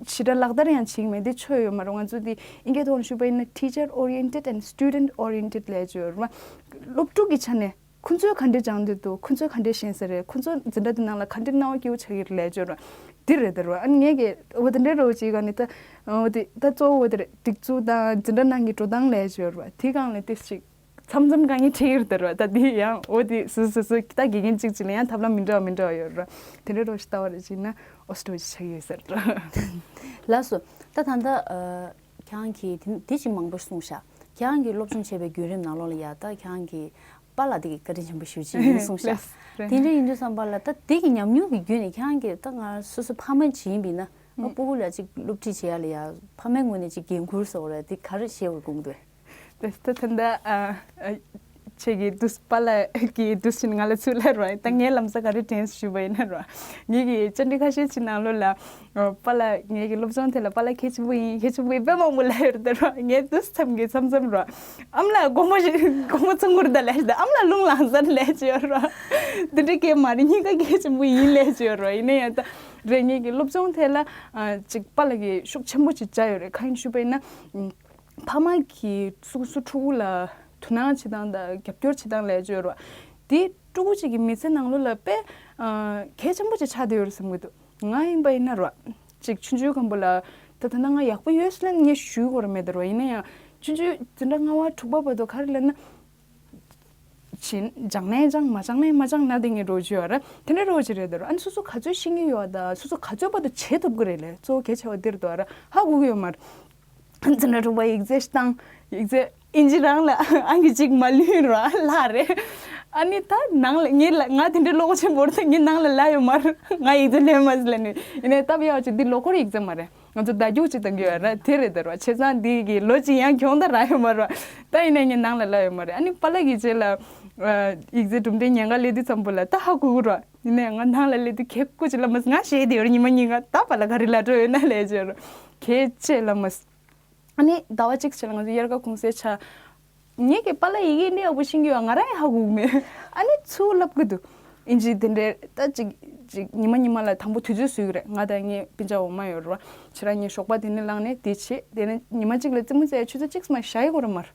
ཞེ་དྲག་ལག་བསྟར་ཡང་བྱེད་ཀྱི་མེད། འདི་ཆོ་ཡོད་མ་རེད། ང་ཚོ་འདི་ཨིན་སྐད་ཐོག་ནས་ཞུས་པ་ཡིན་ན་teacher oriented and student oriented ལས་སྦྱོར་བ། སློབ་ཕྲུག་གི་ཆ་ནས་ཁོ་ཚོས་ག་འདྲས་སྦྱང་འདོད་འདུག་ཁོ་ཚོས་ག་འདྲས་ཤེས་ས་རེད། ཁོ་ཚོ་འཛིན་གྲྭ་འདི་ནང་ལ་ག་འདྲས་སྣང་བ་སྐྱིད་པོ་ཆགས་ཀྱི་རེད་ལས་སྦྱོར་བ། འདི་རེད་དེ་རེད་བ། ཨ་ནི་ངེད་ཀྱིས་འོ་དེ་འདྲས་རེད་བ་ཅིག་ག་ནི་ད་འོ་དེ་ད་གཙོ་བོ་འོ་དེ་རེད། སྒྲིག་འཛུགས་དང་འཛིན་གྲྭ་ནང་གི་འགྲོ་སྟངས་ལས་སྦྱོར་བ་དེ་སྒང་ལ་ཏིས་ཅིག་མཚམས་མཚམས་དཀའ་ངལ་འཕྲད་ཀྱི་རེད་དེ་རེད་བ། ད་དེ་ཡང་འོ་དེ་སོ་སོ་སོ་ད་དགེ་རྒན་གཅིག་གཅིག་ལ་ཡང་ཐབས་ལམ་མི་འདྲ་བ་མི་འདྲ་བ་ཡོད་རེད། དེ་འདྲ་རོ་ཞིག་ལྟ་བ་རེ་བྱས་ན་ཨོ་སི་ཏྲོ་ཞིག་ཆགས་ཀྱི་ཡོད་ས་རེད། ལགས་སོ། ད་ད་ལྟ་ཨ་ ཁྱེད་རང་གིས་དེ་དེ་ཅིག་མང་པོ་གསུངས་ཤག་ཁྱེད་རང་གིས་སློབ་སྦྱོང་བྱས་པའི་བརྒྱུད་རིམ་ནང་ལོགས་ལ་ཡ་ད་ཁྱེད་རང་གིས་པཱ་ལགས་དེ་གི་བཀའ་དྲིན་ཆེན་པོ་ཞུ་ཅིག་ཡིན་གསུངས་ཤག་ལགས་རེད། དེ་འདྲ་ཡིན་དུས་ཙམ་པ་ལ་ད་དེ་གི་ཉམས་མྱོང་གི་བརྒྱུད་ནས་ཁྱེད་རང་གིས་ད་ང་སོ་སོ་ཕ་མ་ཅིག་ཡིན་པ་ཡིན་ན་ང་ཨུ། སྤུ་གུ་ལ་ཅིག་སློབ་ཁྲིད་བྱེད་ཡ་ལ་ཡ་ཕ་མའི་ངོས་ནས་ཅིག་འགན་འཁུར་ཟེར་བ་རེད། དེ་ག་རེ་བྱེད་དགོས་དགོངས་འདུག་དེ་ད་ད་ལྟ་ཨ་ཨ་ཁྱེད་ཀྱི་དུས་པཱ་ལགས་ཀྱི་དུས་ཕྱིན་ང་ལ་ཚུར་ལབ་རོགས། ད་ངའི་ལམ་སང་ག་རེ་དྲན་ཞུས་པ་ཡིན་ན་རོགས། ངེད་ཀྱི་བཅར་འདྲི་ཁ་ཤས་ཅིག་ནང་ལོགས་ལ་ཨ་པཱ་ལགས་ངེད་ཀྱི་སློབ་སྦྱོང་ཐད་ལ་པཱ་ལགས་གལ་ཆེན་པོ་ཡིན། གལ་ཆེན་པོ་ཡིན་དཔེ་མང་པོ་ལབ་ཡོད་རེད་ད་རོགས། ངའི་དུས་མཚམས་ཀྱི་མཚམས་མཚམས་རོགས། ཨ་མ་ལགས་དགོང་མོ་ཞིག་དགོང་མོ་ཚོང་ཁུར་ད་ལབ་ཤག་ད་ཨ་མ་ལགས་རླུང་ལངས་ས་ལབ་ཅིག་ཡོད་རོགས། དེ་འདྲ་གས་མ་རེད། གཉིས་ཀ་གལ་ཆེན་པོ་ཡིན་ལབ་ཅིག་ཡོད་རོགས། ཡིན་ན་ཡང་ད་རེད། ངེད་ཀྱི་སློབ་སྦྱོང་ཐད་ལ་ཨ་ཅིག་པཱ་ལགས་ཀྱི་ཤུགས་ཆེན་པོ་ཅིག་བྱས་ཡོད་རེད། གང་ཡིན་ཞུས་པ་ཡིན་ན། ཕ་མ་གིས་སོ་སོ་ཕྲུ་གུ་ལ་དོ་སྣང་བྱེད་སྟངས་དང་རྒྱབ་སྐྱོར་བྱེད་སྟངས་ལབ་ཡ་ཅིག་ཡོད་རེད་བ། དེ་ཕྲུ་གུ་གཅིག་གི་མི་ཚེ་ནང་ལོགས་ལ་དཔེ་ཨ་གལ་ཆེན་པོ་ཅིག་ཆགས་བསྡད་ཡོད་རེད་བསམ་གྱི་འདུག་ང་ཡིན་པ་ཡིན་ན་རེད་བ། ཅིག་ཆུང་ཆུང་སྒང་པོ་ལ་ད་ད་ལྟ་ང་ཡག་པོ་ཡོད་ཟེར་ལབ་ངས་ཞུ་དགོས་རེད་མེད་ད་རེད་བ། ཡིན་ན་ཡང་ཆུང་ཆུང་འཛིན་གྲྭ་ལྔ་པ་དྲུག་པ་བར་དུ་ག་རེ་ལབ་ན། ཅིག་སྦྱང་ནའི་སྦྱང་མ་སྦྱང་ནའི་མ་སྦྱང་ན་དེ་ངས་འགྲོ་རྒྱུ་ཡོད་རེད། དེ་འདྲ་རོགས་ཅིག་རེད་ད་རེད་བ། ཨ་ནི་སོ་སོ་ག་ཚོད་ཤེས་ཀྱི་ཡོད་ད་སོ་སོ་ག་ཚོད་བར་དུ་བྱེད་ཐུབ་ཀྱི་རེད་ལབ་གཙོ་བོ་གལ་ཆེ་བ་འདིར་འདུག་ར། ཧ་གོ་གི་ཡོད་མ་རེད། འཛིན་གྲྭ་དྲུག་པ་ཡིག་ཚད་བཏང་། ཡིག་ཚད་ཨིན་ཇི་རང་ལ་ཨང་ཀི་གཅིག་མ་ལོན་ར་ལྷག་རེད། ཨ་ནི་ད་ནང་ལ་ངས་ལ་ང་དེ་འདྲའི་བློ་ཁོག་ཆེན་པོ་རེད་ད་ངས་ནང་ལ་ལབ་ཡོད་མ་རེད། ང་ཡིག་ཚད་ལོན་མ་ཟེར་ལབ་ནས་ཡིན་ནའི་སྟབས་ཡག་ཅིག་འདི་ལོ་འཁོར་ཡིག་ཚད་མ་རེད། ང་ཚོ་ཟླ་རྒྱུག་ཅིག་བཏང་གི་ཡོད་ར། དེ་རེད་ད་ར་བ། བྱས་ཙང་འདི་གི་ལོ་གཅིག་ཡང་གྱོང་ད་རག་ཡོད་མ་ར། ད་ཡིན་ནའི་ངས་ནང་ལ་ལབ་ཡོད་མ་རེད། ཨ་ནི་པཱ་ལགས་ཀྱི་རྗེས་ལ་ཡིག་ཚད་གྲུབ་འབྲས་ཉེན་ཁ་སླེབས་དུས་ཙམ་པོ་ལ་ད་ཧ་གོ་གི་ར། ཡིན་ནའི་ང་ནང་ལ་སླེབས་དུས་གད་སྐུ་ཅིག་ལབ་མ་སོང་། ང་ཞེད་དེ་ཡོད་ར། ཉི་མ་གཉིས་ཀ་ད་པཱ་ལགས་ག་རེ་ལབ་འགྲོ་ཡོད་ན་ལབ་བྱས་ར། གད་ཆེ་ལབ་མ་སོང་། ཨ་ནི་ཟླ་བ་གཅིག་ཕྱིན་ལ་ང་ཚོ་དབྱར་ཁ་གུང་སེང་ཆགས། ངེད་ཀྱི་པཱ་ལགས་ཡི་གེ་འདི་ཡག་པོ་ཤེས་ཀྱི་ཡོད་ང་རང་ཡང་ཧ་གོ་གི་མེད། ཨ་ནི་ཚུར་ལབ་ཀྱི་འདུག་ཨིན་ཇི་དེ་འདྲའི་ད་ཅིག་ཅིག་ཉི་མ་ཉི་མ་ལ་དང་པོ་དུས་ཚོད་བཟོས་ཀྱི་རེད། ང་དང་ངའི་སྤུན་ཀྱག་འོག་མ་ཡོད་རེད་བ། ཁྱེད་རང་གཉིས་ཞོགས་པ་དེ་ནས་ལངས་ནས་དེ་བྱེད། དེ་ནས་ཉི་མ་གཅིག་ལ་རྩེད་མོ་རྩེ་ཡ་ཆུ་ཚོད་གཅིག་མ་བཞག་ཡོད་རེད་མ་རེད།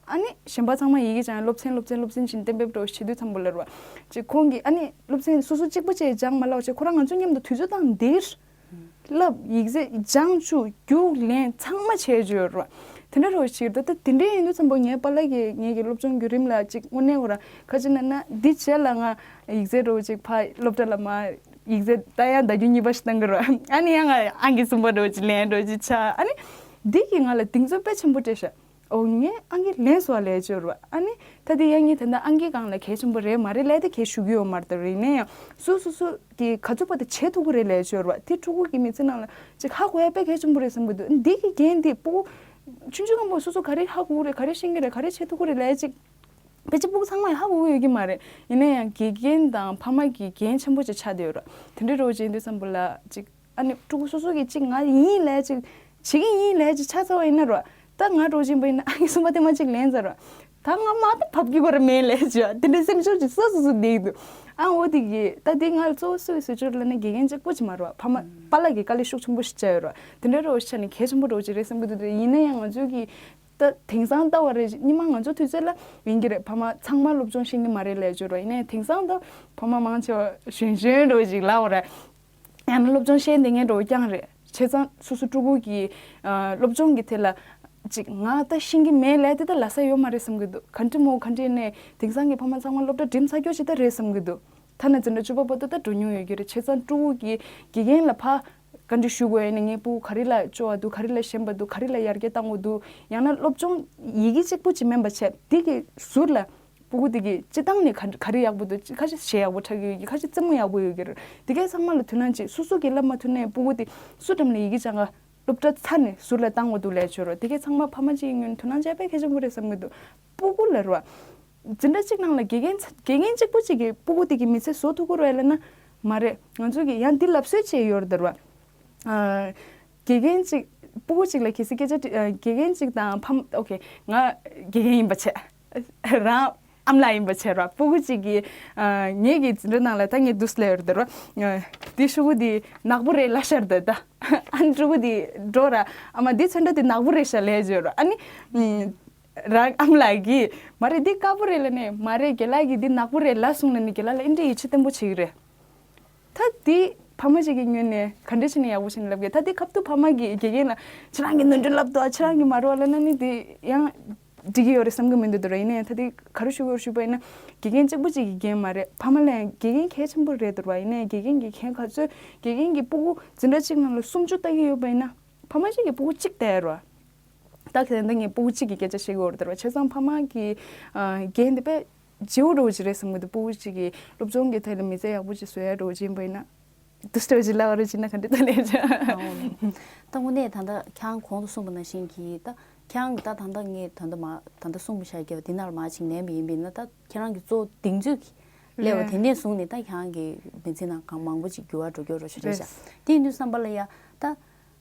ཨ་ནི་གཞན་པ་ཚང་མ་ཡི་གེ་སྦྱང་སློབ་ཚན་སློབ་ཚན་སློབ་ཚན་བྱིན་གཏན་འབེབས་འགྲོ་བྱེད་དུས་ཙམ་པོ་ལ་རེད་བ། ཅིག་ཁོང་གིས་ཨ་ནི་སློབ་ཚན་སོ་སོ་གཅིག་པོ་བྱས་སྦྱང་མ་ལབ་བྱས་ཁོ་རང་ང་ཚོ་མཉམ་དུ་དུས་ཚོད་བཏང་འདིར། བསླབ་ཡིག་ཚད་སྦྱང་བཅུག་རྒྱུགས་ལེན་ཚང་མ་བྱས་བཅུག་ཡོད་རེད་བ། དེ་འདྲ་རོ་ཞིག་ད་ལྟ་དེ་འདྲའི་ཡིན་དུས་ཙམ་པོ་ངའི་པཱ་ལགས་ཀྱིས་ངེད་ཀྱི་སློབ་སྦྱོང་བརྒྱུད་རིམ་ལ་ཅིག་དངོས་གནས་ཁོ་རང་ཁ་ཅིག་ན་ན་འདི་བྱས་ལ་ང་ཡིག་ཚད་རོ་ཅིག་ཕ་སློབ་གྲྭ་ལ་མ་ཡིག་ཚད་ད་ཡང་ཟླ་རྒྱུན་གཉིས་པ་ཞིག་བཏང་གི་རོ། ཨ་ནི་ཡང་ང་ཨང་ཀི་གསུམ་པ་རོ་ཅིག་ལེན་རོ་ཅིག་ཆགས། ཨ་ནི་འདི་གིས་ང་ལ་གདེང་ཚོད་དཔེ་ཆེན་པོ་སྤྲད་ཤག་ཨོ་ངས་ཨང་ཀི་ལེན་སོང་བ་ལས་བཅོལ་བ། ཨ་ནི་ད་དེ་ཡང་ངས་ད་ལྟ་ཨང་ཀི་སྒང་ལ་གལ་ཆེན་པོ་རེད་མ་རེད་ལས་དེ་གལ་ཞུ་གི་ཡོད་མ་རེད་ད་རེད་ནས་ཡང་སོ་སོ་སོ་གི་ག་ཚོད་པ་དེ་བྱེད་ཐུབ་ཀྱི་རེད་ལས་བཅོལ་བ། དེ་ཕྲུ་གུ་གི་མི་ཚེ་ནང་ལ་ཅིག་ཧ་གོ་ཡ་དཔེ་གལ་ཆེན་པོ་རེད་བསམ་གི་འདུག་འདི་གི་འགན་འདི་སྤུ་གུ་ཆུང་ཆུང་སྒང་པོ་སོ་སོ་ག་རེ་ཧ་གོ་གི་རེད་ག་རེ་ཤེས་ཀྱི་རེད་ག་རེ་བྱེད་ཐུབ་ཀྱི་རེད་ལས་ཅིག་ཕལ་ཆེར་སྤུ་གུ་ཚང་མས་ཧ་གོ་གི་ཡོད་ཀྱི་མ་རེད། ཡིན་ན་ཡང་དགེ་རྒན་དང་ཕ་མ་གི་འགན་ཆེན་པོ་ཅིག་ཆགས་བསྡད་ཡོད་རེད། དེ་འདྲ་རོ་ཅིག་ཡིན་དུས་བསམ་པ་ལ་ཅིག་ཨ་ནི་ཕྲུ་གུ་སོ་སོ་གིས་གཅིག་ང་ཡིན་ལས་གཅིག་བྱེད་ཀྱི་ཡིན་ལས་གཅིག་ཆ་ཚང་བ་ཡིན་ན་རོ། ད་ང་འགྲོ་བཞིན་པ་ཡིན་ན་ཨ་ནི་གསུམ་པ་དེ་མ་གཅིག་ལེན་ཚར་རོ། ད་ང་མ་ད་བབ་ཀྱི་གོ་ར་མེད་ལས་བྱོས་དེ་འདྲའི་སེམས་ཤུགས་ཀྱི་སོ་སོ་སོ་བསྡད་ཀྱི་འདུག་ཨ་འོ་དེ་གི་ད་དེ་ང་གཙོ་བོ་སུས་ཟེར་ཆོག་ལ་ནི་དགེ་རྒན་གཅིག་པོ་ཅིག་མ་རོ། ཕ་མ་པཱ་ལགས་ཀྱི་དཀའ་ལས་ཤུགས་ཆེན་པོ་ཞིག་བྱས་ཡོད་རོ། དེ་འདྲའི་རོ་ཆ་ནི་གལ་ཆེན་པོ་རོ་ཅིག་རེད་བསམ་གི་འདུག་དེ་ཡིན་ན་ཡང་ང་ཚོ་གི་ད་དེང་སང་ལྟ་བ་རེད་སྙིང་མ་ང་ཚོ་དུས་ཚོད་ལ་ཡིན་གྱི་རེད། ཕ་མ་ཚང་མ་སློབ་སྦྱོང་ཤེས་ཀྱི་མ་རེད་ལས་བྱོས་རོ། ཡིན་ནའི་དེང་སང་ད་ཕ་མ་མང་ཆེ་བ་གཞོན་གཞོན་རོ་ཅིག་ལབ་འོ་ར། ཡང་ན་སློབ་སྦྱོང་ཤེས་འདི་ངས་འགྲོ་རྐྱང་རེད། བྱས་ཙང་སོ་སོ་ཕྲུ་གུ་གི་ཨ་སློབ་སྦྱོང་གི་ཐད་ལ་ཅིག་ང་ད་ཤེས་ཀྱི་མེད་ལས་དེ་ད་ལ་ས་ཡོད་མ་རེད་བསམ་གི་འདུག་ག་འདྲི་མོ་ག་འདྲི་ནས་དེང་སང་གི་ཕ་མ་ཚང་མ་སློབ་གྲྭ་འགྲིམ་ཚར་རྒྱུ་ཞིག་ད་རེད་བསམ་གི་འདུག་ཐ་ན་འཛིན་གྲྭ་བཅུ་པ་བར་དུ་ད་འགྲོ་མྱོང་ཡོད་ཀྱི་རེད། བྱས་ཙང་ཕྲུ་གུ་གི་དགེ་རྒན་ལ་ཕ་བཀའ་འདྲི་ཞུ་དགོས་ཡིན་ན་ངའི་ཕྲུ་གུ་ག་རེ་ལ་སྐྱོ་བ་འདུག་ག་རེ་ལ་ཞན་པ་འདུག་ག་རེ་ལ་ཡར་རྒྱས་གཏང་དགོས་འདུག་ཡང་ན་སློབ་སྦྱོང་ཡི་གེ་གཅིག་པུ་ཅིག་མིན་པ་བྱས་འདི་གི་ཟུར་ལ། སྤུ་གུ་དེ་གིས་སྤྱི་བཏང་ནས་ག་ག་རེ་ཡག་པོ་འདུག་ཁ་ཤས་གཞས་ཡག་པོ་འཁྲབ་ཀྱི་ཡོད་ཀྱི། ཁ་ཤས་རྩེད་མོ་ཡག་པོ་ཡོད་ཀྱི་རེད། དེ་གས་ཚང་མ་ལ་དོ་སྣང་བྱེད། སོ་སོ་གིས་བསླབ་མ་ཐུབ་ནའི་སྤུ་གུ་དེ་སུ་འགྲམ་ལ་ཡི་གེ་སྦྱང་ག་སློབ་གྲྭ་ཚར་ནས་ཟུར་ལ་བཏང་དགོས་འདུག་ལས་བྱོས་རོགས། དེ་གས་ཚང་མ་ཕ་མ་གཅིག་ཡིན་ངོས་དོ་སྣང་བྱས་པས་གལ་ཆེན་པོ་རེད་བསམ་གྱི་འདུག་སྤུ་གུ་ལ་རོ། འཛིན་གྲྭ་གཅིག་ནང་ལ་དགེ་རྒན་ཚ་དགེ་རྒན་གཅིག་པུ་གཅིག་གིས་སྤུ་གུ་དེ་གི་མི་ཚེ་བཟོ་ཐུབ་ཀྱི་རེད་ལབ་ན་མ་རེད། ང་ཚོ་གིས་ཡང་འདི་ལབ་སྲོལ་བྱས་ཡོད་རེད་ད་རོ། ཨ། དགེ་རྒན་གཅིག་སྤུ་གུ་གཅིག་ལ་གལ་སྲིད་སྐད་ཆ་དྲི་ཨ་དགེ་རྒན་གཅིག་དང་ཕམ་ཨོ་ཁེ་ང་དགེ་རྒན་ཡིན་པ་བྱས། རང་ཨ་མ་ལགས་ཡིན་པ་བྱས་ར། སྤུ་གུ་གཅིག་གིས་ཨ་ངེད་ཀྱི་འཛིན་གྲྭ་ནང་ལ་ད་ངས་འདུག་སེ་ལབ་ཡོད་རེད་ད་ར། ཨ་འདི་ཕྲུ་གུ་འདི་ནག་པོ་རེད་ལབ་ཤར་ད་ད། ཨ་ནི་ཕྲུ་གུ་འདི་འགྲོ་ར། ཨ་མ་འདི་ཚོན་ཁྲ་འདི་ནག་པོ་རེད་ཤག་ལབ་ཡོད་ར། ཨ་ནི་ཨམ། རང་ཨ་མ་ལགས་ཀྱིས་མ་རེད་འདི་དཀར་པོ་རེད་ལབ་ནས་མ་རེད་རྒན་ལགས་ཀྱིས་འདི་ནག་པོ་རེད་ལབ་སོང་ལབ་ནས་རྒན་ལགས་ལ་ཨེ་འདྲ་ཡིད་ཆེས་བརྟན་པོ་བྱེད་ཀྱི་རེད། ད་འདི་ཕ་མ་ཅིག་གི་ངོས་ནས་ག་འདྲ་བྱས་ནས་ཡག་པོ་བྱས་ནས་ལབ་གི། ད་འདི་སྐབས་དུ་ཕ་མ་གིས་དགེ་རྒན་ལ་ཁྱེད་རང་གིས་ནོར་འཁྲུལ་ལབ་འདུག་ཨ་ཁྱེད་རང་གིས་མ་རེད་ལབ་ན་ནི་འདི་ཡང་འགྲིག་གི་ཡོད་རེད་བསམ་གི་མི་འདུག་ད་ར། ཡིན་ན་ཡང་ད་འདི་ག་རེ་ཞུ་དགོས་རེད་ཞུས་པ་ཡིན་ན་དགེ་རྒན་གཅིག་པུ་ཅིག་གི་འགན་མ་རེད། ཕ་མ་ལ་ཡང་དགེ་རྒན་གལ་ཆེན་པོ་རེད་ད་ར། ཡིན་ན་ཡང་དགེ་རྒན་གྱི་འགན་ག་ཚོད་དགེ་རྒན་གྱི་སྤུ་གུ་འཛིན་གྲྭ་གཅིག་ནང་ལ་སུམ་ཅུ་ལྟ་གི་ཡོད་པ་ཡིན་ན་ཕ་མ་གཅིག་གིས་སྤུ་གུ་གཅིག་ལྟ་ཡ་ར། ད་དེ་འདི་ངས་སྤུ་གུ་གཅིག་གི་སྐད་ཆ་བཤད་ཀྱི་ཡོད་རེད་དེ་ར། བྱས་ཙང་ཕ་མ་གི་ཨ་འགན་དེ་དཔེ་ལྗིད་པོ་འདྲ་བོ་ཅིག་རེད་བསམ་གྱི་འདུག་སྤུ་གུ་གཅིག་གི་སློབ་སྦྱོང་གི་ཐད་ལ་མི་ཚེ་ཡག་པོ་ཅིག་བཟོ་ཡ་འདྲ་བོ་ཅིག་ཡིན་པ་ཡིན་ན། འདི་ལྟ་བུ་ཅིག་ལབ་རེད་ཅིག་ན་ག་འདྲ་ལྟ་ལས་བྱ། ད་དངོས་གནས་ད་ལྟ་ཁྱེད་རང་གོང་དུ་གསུངས་པ་ནང་བཞིན་གྱི་ད་ཁྱེད་རང་གི་ད་ད་ལྟ་ངས་ད་ལྟ་མ་ད་ལྟ་གསུངས་པ་བཞག་གི་འདི་ནང་ལ་མ་ཅིག་ལེན་པ་ཡིན་པ་ཡིན་ན། ད་ཁྱེད་རང་གི་གཙོ་བོ་གདེང་ཚོད་ཀྱི་སླེབས་པ་དེ་ནས་བཟུང་ནས་ད་ཁྱེད་རང་གི་མི་ཚེ་ནང་གང་མང་པོ་ཅིག་འགྱུར་བ་འགྲོ་རྒྱུ་རོ་ཆོ་རེད་བྱ། དེ་ཡིན་དུས་བསམ་པ་ལ་ཡ་ད།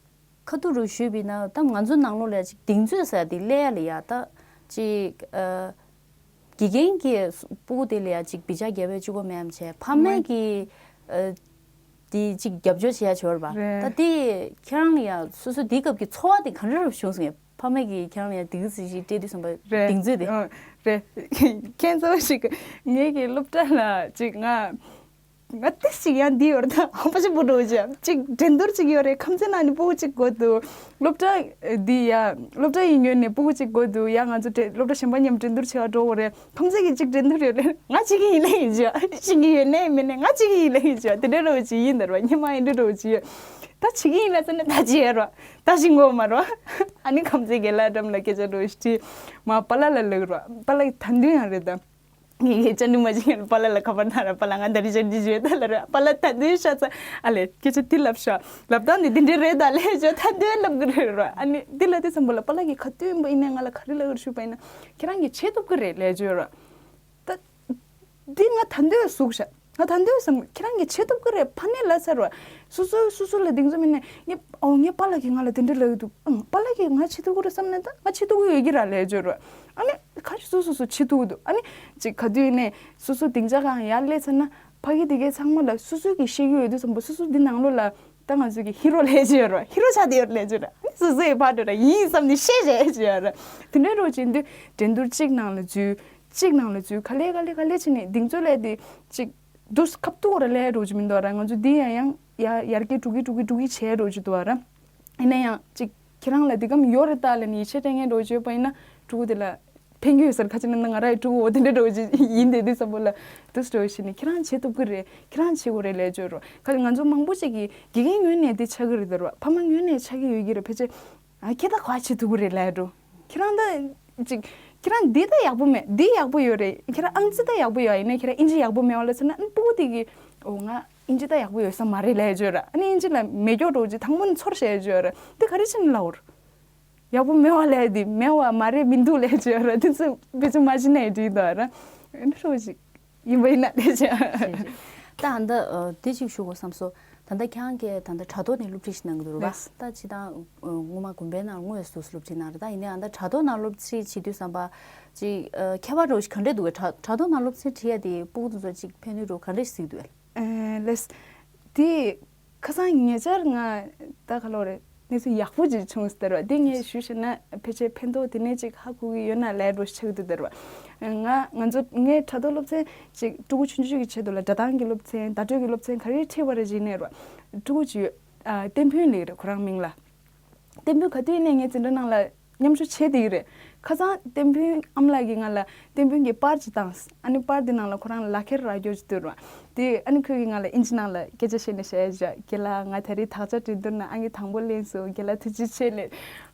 ཁ་ཐུག་རུ་ཞུས་པ་ཡིན་ན་ད་ང་ཚོ་ནང་ལོགས་ལ་ཅིག་གདེང་ཚོད་ཟེར་དེ་སླེབས་ཡ་ལ་ཡ་ད་ཅིག་ཨ། དགེ་རྒན་གྱི་སྤུ་གུ་དེ་ལ་ཡ་ཅིག་བི་ཅག་རྒྱབ་པའི་གཅིག་པོ་མེད་ཡམ་བྱས་ཕ་མས་ཀྱི་ཨ། དེ་ཅིག་རྒྱབ་སྐྱོར་བྱེད་ཡ་བྱོས་པ་ད་དེ་ཁྱེད་རང་ལ་ཡ་སོ་སོ་དེ་སྐབས་ཀྱི་ཚོར་བ་དེ་ག་འདྲ་རུ་བྱུང་སོང་ངས་ཕ་མས་ཀྱི་ཁྱེད་རང་ལ་ཡ་དེ་གི་ཟིག་ཞིག་སྤྲད་དུས་བསམ་པ་གདེང་ཚོད་དེ། རེད། ཁྱེད་ཚོ་ཞིག་ངེད་ཀྱི་སློབ་གྲྭ་ལ་ཅིག་ང་། ང་ཏི་ཞིག་ཡང་འདི་ཡོད་ད་ཧམ་པ་ཞིག་པོ་འགྲོ་ཅིག་ཅིག་འགྲན་བསྡུར་ཅིག་ཡོད་རེད། ཁམས་ཚན་ནང་ནས་སྤུ་གུ་ཅིག་དགོས་འདུག་སློབ་གྲྭ་འདི་ཡ་སློབ་གྲྭ་ཡི་ངོས་ནས་སྤུ་གུ་ཅིག་དགོས་འདུག་ཡ་ང་ཚོ་འགྲན་སློབ་གྲྭ་གཞན་པ་མཉམ་འགྲན་བསྡུར་བྱེད་པར་འགྲོ་དགོས་རེད། ཁམས་ཚན་གྱི་ཅིག་འགྲན་བསྡུར་ཡོད་རེད། ང་ཅིག་གི་ཡིན་ལེ་ཡིན་ཅིག་ཤིང་གི་ཡོད་ནའི་མིན་ནའི་ང་ཅིག་གི་ཡིན་ལེ་ཡིན་ཅིག་དེ་འདྲ་རོ་ཅིག་ཡིན་ད་རོ་སྙེ་མ་ཡིན་འདྲ་རོ་ཅིག་ད་ཅིག་གི་ཡིན་ལ་ཟེར་ན་ད་ཅི་ཡ་རོ་ད་ཅི་ངོ་མ་རོ། ཨ་ནི་ཁམས་ཚན་གྱི་ལ་འགྲམ་ལ་སྐད་ཆ་རོ་ཞིག་དྲིས་མ་པཱ་ལགས་ལ་ལབ་རོ། པཱ་ལགས་ད་འདུན་ཡང་རེད་ད། ངས་ཅ་ནུ་མ་ཅིག་པཱ་ལགས་ལ་ཁ་པར་ཐང་ར་པཱ་ལགས་ང་ད་རི་ཅ་འདི་བརྗོད་ད་ལ་ར་པཱ་ལགས་ད་འདི་ཤ་ཚ་ཨ་ལས་སྐད་ཆ་འདི་ལབ་ཤ་ལབ་སྟངས་འདི་འདི་འདྲ་རེད་ད་ལས་བརྗོད་ད་འདི་ལབ་གི་རེད་ར། ཨ་ནི་འདི་ལ་དེ་བསམ་པ་ལ་པཱ་ལགས་ཀྱིས་ག་དུས་ཡིན་པ་ཡིན་ནའི་ང་ལ་ག་རེ་ལབ་གི་རེད་ཞུས་པ་ཡིན་ན་ཁྱེད་རང་གིས་བྱེད་ཐུབ་གི་རེད་ལས་བརྗོད་ར། ད་འདི་ང་ད་འདོད་ཟུག་ཤ་ང་ད་འདོད་བསམ་ཁྱེད་རང་གིས་བྱེད་ཐུབ་གི་རེད་ཕ་ནས་ལབ་ཚར་ར། སོ་སོ་སོ་སོ་ལ་གདེང་ཚོད་མེད་ནའི་ངས་ཨོ་ངའི་པཱ་ལགས་ཀྱིས་ང་ལ་དེ་འདྲ་ལབ་གི་འདུག་ཨང་པཱ་ལགས་ཀྱིས་ང་བྱེད་ཐུབ་གི་རེད་བསམ་ནའི་ད་ང་བྱེད་ཐུབ་གི་ཡོད་ཀྱི་ར་ལས་བརྗོད་ར། ཨ་ནི་ག་རེ་སོ་སོ་སོ་བྱེད་ཐུབ་འདུག་ཨ་ནི་ཅིག་ག་དུས་ནས་སོ་སོ་སྡིངས་ཆ་གང་ཡར་སླེབས་ཚར་ན་ཕ་གི་དེ་གའི་ཚང་མ་ལ་སོ་སོ་གིས་ཤེས་ཀྱི་ཡོད་དུས་ཙམ་པ་སོ་སོ་འདི་ནང་ལོགས་ལ་ད་ང་ཚོ་གི་ཧི་རོ་ལས་བྱོས་རོ་ཧི་རོ་ཆགས་བསྡད་ཡོད་ལས་བྱོས་ར། ཨ་ནི་སོ་སོ་ཡི་ཕར་འགྲོ་ར་ཡིན་བསམ་ནས་ཤེས་བྱས་བྱོས་ར། དེ་འདྲའི་རོ་བྱེད་དུས་འགྲན་བསྡུར་གཅིག་ནང་ལ་འཛུལ་གཅིག་ནང་ལ་འཛུལ་ག་ལེ་ག་ལེ་ག་ལེ་བྱས་ནས་གདེང་ཚོད་ལས་དེ་གཅིག་འདུག་ཁབ་ཏུ་ར་ལས་རོ་བྱེད་མི་འདུག་ར། ང་ཚོ་འདི་ཡང་ཡང་ཡ་ཡར་རྒྱས་འགྲོ་གི་འགྲོ་གི་འགྲོ་གི་བྱས་རོ་བྱེད་འདུག་ར། ཡིན་ན་ཡང་ཅིག་ཁྱེད་རང་ལ་འདི་གམ་ཡོད་རེད་ད་ལབ་ནས་ཡིད་ཆེས་སྤྲད་མཁན་འདྲ་བོ་ཅིག་ཡོད་པ་ཡིན་ན་ཕྲུ་གུ་དེ་ལ་ཕན་གྱི་ཡོད་ས་རེད། ཁ་ཅིག་ན་ང་རང་ཡི་ཕྲུ་གུ་འོ་དེ་འདྲ་འདྲ་བོ་ཅིག་ཡིན་དེ་དུས་ཙམ་པོ་ལ་དུས་འདྲ་བོ་ཞིག་ནས་ཁྱེད་རང་བྱེད་ཐུབ་ཀྱི་རེད། ཁྱེད་རང་བྱེད་དགོས་རེད་ལས་བརྗོད་རོགས། ཁ་ཅིག་ང་ཚོ་མང་པོ་ཅིག་གིས་དགེ་རྒན་ངོས་ནས་དེ་ཆགས་ཀྱི་རེད་ད་རོགས། ཕ་མ་ངོས་ནས་ཆགས་ཀྱི་ཡོད་ཀྱི་རེད། ཕལ་ཆེར་ཨ་ཁྱེད་ད་ག་བྱེད་ཐུབ་ཀྱི་རེད་ལས་འགྲོ། ཁྱེད་རང་ད་ཅིག་ཁྱེད་རང་འདི་ད་ཡག་པོ་མེད་འདི་ཡག་པོ་ཡོད་རེད། ཁྱེད་རང་ཨང་རྩིས་ད་ཡག་པོ་ཡོད་ཡིན་ནའི་ཁྱེད་རང་ཨིན་ཇི་ཡག་པོ་མེད་བ་ལ་ཟེར་ན་ཨ་ནི་ཕྲུ་གུ་དེ་གིས་འོ་ང་ཨིན་ཇི་ད་ཡག་པོ་ཡོད་ས་མ་རེད་ལས་བརྗོད་ར། ཨ་ནི་ཨིན་ཇི་ལ་མེད་སྐྱོ་འགྲོ་ཅིག་དང་པོ་ནས་ཚོར་བཤད་བརྗོད་ར། དེ་ག་རེ་བྱས་ནས་ལབ་ར། ཡག་པོ་མེད་བ་ལས་དེ་མེད་བ་མ་རེད་མི་འདུག་ལས་བརྗོད་ར། དེ་ཚོ་བེད་སྤྱོད་མ་བྱེད་ནའི་འགྲིག་འདུག་ར། ཨ་ནི་ཧྲོ་ཅིག་ཡིན་པ་ཡིན་ན་ལས་བྱ། ད་ཨ་འདི་དེ་ཅིག་ཞུ་དགོས་བསམ་སོང་། ད་ལྟ་ཁྱེད་རང་གིས་ད་ལྟ་དྲ་ཐོག་ནས་སློབ་ཁྲིད་ཞིག་གནང་གི་འདུག་ར་བ། ལགས། ད་ཅི་ད་སྔོན་མ་དགོན་པའི་ནང་དངོས་སུ་སློབ་ཁྲིད་གནང་རེད། ད་ཡིན་ནའི་ཨ་ད་དྲ་ཐོག་ནང་སློབ་ཁྲིད་བྱེད་དུས་བསམ་པ་ཅིག་ཁྱད་པར་འདྲ་བོ་ཞིག་ག་འདྲས་འདུག་གས། དྲ་དྲ་ཐོག་ནང་སློབ་ཁྲིད་ཁྲིད་ཡ་དེ་སྤུ་གུ་དེ་ཚོ་ཅིག་ཕན་ནུས་འདྲ་བོ་ག་འདྲས་ཞིག་གཟིགས་འདུག་གས། ལགས། དེ་ཁ་སང་ཉེ་ཆར་ང་ད་ག་ལོ་རེད། གནས་ཚུལ་ཡག་པོ་ཅིག་བྱུང་ཟེར་བ་འདི་ངས་ཞུས་ཤེ་ན་ཕལ་ཆེར་ཕན་ཐོགས་དེ་ནས་ཅིག་ཧ་གོ་གི་ཡོད་ན་ལས་འགྲོ་ཆགས་འདུག་ཟེར་བ། ང་ང་ཚོ་ངའི་དྲ་ཐོག་སློབ་ཚན་ཅིག་ཕྲུ་གུ་ཆུང་ཆུང་གི་ཆེད་དུ་ལ་སྒྲ་གདངས་ཀྱི་སློབ་ཚན་བརྡ་སྤྲོད་ཀྱི་སློབ་ཚན་ག་རེ་ཁྲིད་པ་རེད་ཅིག་ནས་ར། ཕྲུ་གུ་ཅིག་ཡོད། ཨ་བསྟན་ཕུན་ལེགས་རེད་ཁོ་རང་མིང་ལ། བསྟན་ཕུན་ག་དུས་ནས་ངའི་འཛིན་གྲྭ་ནང་ལ་མཉམ་ཞུགས་བྱས་བསྡད་ཀྱི་རེད། ཁ་སང་བསྟན་ཕུན་ཨ་མ་ལགས་ཀྱིས་ང་ལ་བསྟན་ཕུན་གྱི་པར་ཅིག་བཏང་། ཨ་ནི་པར་དེ་ནང་ལ་ཁོ་རང་ལ་ལག་ཁྱེར་རག་རྒྱུ་ཅིག་འདུག་ར། དེ་ཨ་ནི་ཁོས་ཀྱིས་ང་ལ་ཨིན་ཇི་ནང་ལ་སྐད་ཆ་བཤད་ནས་བཤད་བྱ་རྒན་ལགས་ང་ད་རེས་དག་ཆ་འགྲན་བསྡུར་ནང་ཨང་ཀི་དང་པོ་ལེན་སོང་རྒན་ལགས་ཐུགས་རྗེ་ཆེ་ལབ།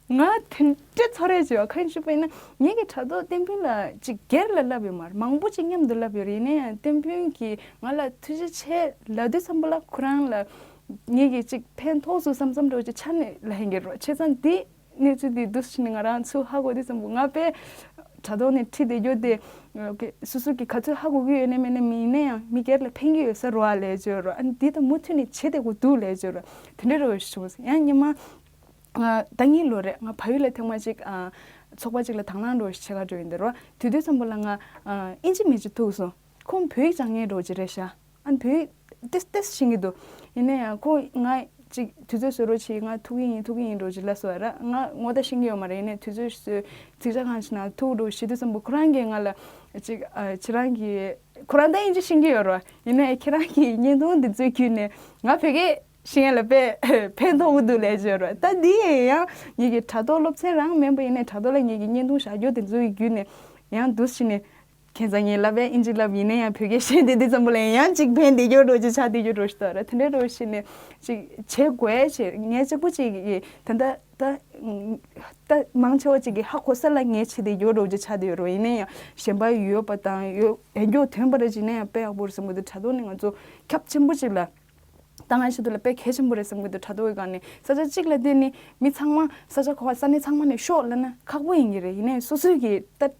ང་དེ་འདྲའི་ཚོར་རེ་བྱས་བ་གང་ཞུས་པ་ཡིན་ན་ངེད་ཀྱི་དྲ་ཐོག་བསྟན་ཕུན་ལ་ཅིག་སྒེར་ལ་ལབ་ཡོད་མ་རེད། མང་པོ་ཅིག་མཉམ་དུ་ལབ་ཡོད་རེད། ཡིན་ན་ཡང་བསྟན་ཕུན་གྱིས་ང་ལ་ཐུགས་རྗེ་ཆེ་ལབ་དུས་ཙམ་པ་ལ་ཁོ་རང་ལ་ངེད་ཀྱིས་ཅིག་ཕན་ཐོགས་སོང་བསམ་བསམ་འདྲ་བོ་ཅིག་ཆ་ནས་ལབ་ཡིན་གྱི་རེད། བྱས་ཙང་འདི་གནས་ཚུལ་འདི་འདུག་སེ་བྱས་ནས་ང་རང་ཚུར་ཧ་གོ་དུས་ཙམ་པ་ང་དཔེ་དྲ་ཐོག་ནས་ཁྲིད་བསྡད་རྒྱུ་དེ་སོ་སོ་གི་ག་ཚོད་ཧ་གོ་གི་ཡོད་ནའི་མེད་ནའི་མིན་ན་ཡང་མི་སྒེར་ལ་ཕན་གི་ཡོད་ས་རེད་བ་ལབ་བརྗོད་རོགས། ཨ་ནི་འདི་ད་མུ་མཐུད་ནས་བྱེད་བསྡད་དགོས་འདུག་ལབ་བརྗོད་རོགས། དེ་འདྲ་རེ་བ་ཞིག་བྱུང་སོང་། ཡང་སྔོན་མ་ང་ཟླ་གཉིས་ལོ་རེད། ང་བལ་ཡུལ་ལ་ཐེངས་མ་གཅིག་ཨ་ཚོགས་པ་གཅིག་ལ་དང་བླངས་འདྲ་བོ་ཞིག་བྱེད་ག་འགྲོ་ཡིན་འདི་རོ། དེ་དུས་ཙམ་པ་ལ་ང་ཨ་ཨིན་ཇི་མི་གཅིག་ཐུག་སོང་། ཁོང་བོད་ཡིག་སྦྱང་མཁན་འདྲ་བོ་ཅིག་རེད་ཤག་ཨ་ནི་བོད་ཡིག་ཏོག་ཙམ་ཏོག་ཙམ་ཤེས་ཀྱི་འདུག་ཡིན་ན་ཡང་ཁོ་ང་ཅིག་དུས་ཚོད་བཟོ་རོགས་བྱེད། ང་ཐུག་གི་ཡིན་ཐུག་གི་ཡིན་འདྲ་བོ་ཅིག་ལབ་སོང་བ་ར། ང་ངོ་ད་ཤེས་ཀྱི་ཡོད་མ་རེད། ཡིན་ནའི་དུས་ཚོད་བཟོས་ཚིག་ཇ་གང་ཞིག་ནང་ཐུག་འདྲ་བོ་བྱེད་དུས་ཙམ་པ་ཁོ་རང་གིས་ང་ལ་ཅིག་ཨ་ཁྱེད་རང་གིས་ཁོ་རང་ད་ཨིན་ཇི་ཤེས་ཀྱི་ཡོད་ར། ཡིན་ནའི་ཁྱེད་རང་གི་བརྙན་ཐུང་འདི་ཚོའི་བརྒྱུད་ནས་ང་བོད་སྐད་ཤེས་ཡ་ལ་དཔེ་ཕན་ཐོགས་ཀྱི་འདུག་ལབ་བརྗོད་ར། ད་འདི་ཡང་ངེད་ཀྱི་དྲ་ཐོག་སློབ་ཚན་རང་མིན་པ་ཡིན་ནའི་དྲ་ཐོག་ལ་ངེད་ཀྱི་བརྙན་ཐུང་བཞག་རྒྱུ་དེ་ཚོའི་བརྒྱུད་ནས་ཡང་འདུག་སེ་བྱས་ནས། ཁྱེད་ཚང་ངས་ལབ་པས་ཨིན་ཇི་ལབ་ཡིན་ན་ཡང་བོད་སྐད་བཤད་དེ་འདི་ཙམ་པོ་ལ་ཡང་ཅིག་ཕན་བདེ་སྐྱོ་འགྲོ་ཅིག་ཆགས་བདེ་སྐྱོ་འགྲོ་ཞིག་ད་ར་དེ་འདྲའི་འགྲོ་ཞིག་ནས་ཅིག་བྱེད་དགོས་ཞེས་ངས་གཅིག་པུ་ཅིག་གིས་ད་ལྟ་ད་ད་མང་ཆེ་བ་ཅིག་གིས་ཧ་གོ་ས་ལ་ངས་བྱེད་བདེ་སྐྱོ་འགྲོ་ཅིག་ཆགས་བདེ་ཡོད་རོ། ཡིན་ན་ཡང་གཞན་པ་ཡོད་པ་དང་ཡོད་ཡང་སྐྱོ་དོན་པ་ར་ཅིག་ན་ཡང་དཔེ་ཡག་པོ་རེད་བསམ་གི་འདུག་དྲ་ཐོག་ནས་ང་ཚོ་ཁྱབ་ཆེན་པོ་ཅིག་ལ། ད་ང་ཤི་དུ་ལ་དཔེ་གལ་ཆེན་པོ་རེད་བསམ་གི་འདུག་དྲ་ཐོག་གི་སྒང་ནས་ས་ཆ་གཅིག་ལ་བསྡད་ནས་མི་ཚང་མ་ས་ཆ་ག་བ་ས་གནས་ཚང་མ་ནས་ཤོག་ལབ་ན་ཁག་པོ་ཡིན་གྱི་རེད། ཡིན་ནའི་སོ་སོའི་གི་ད་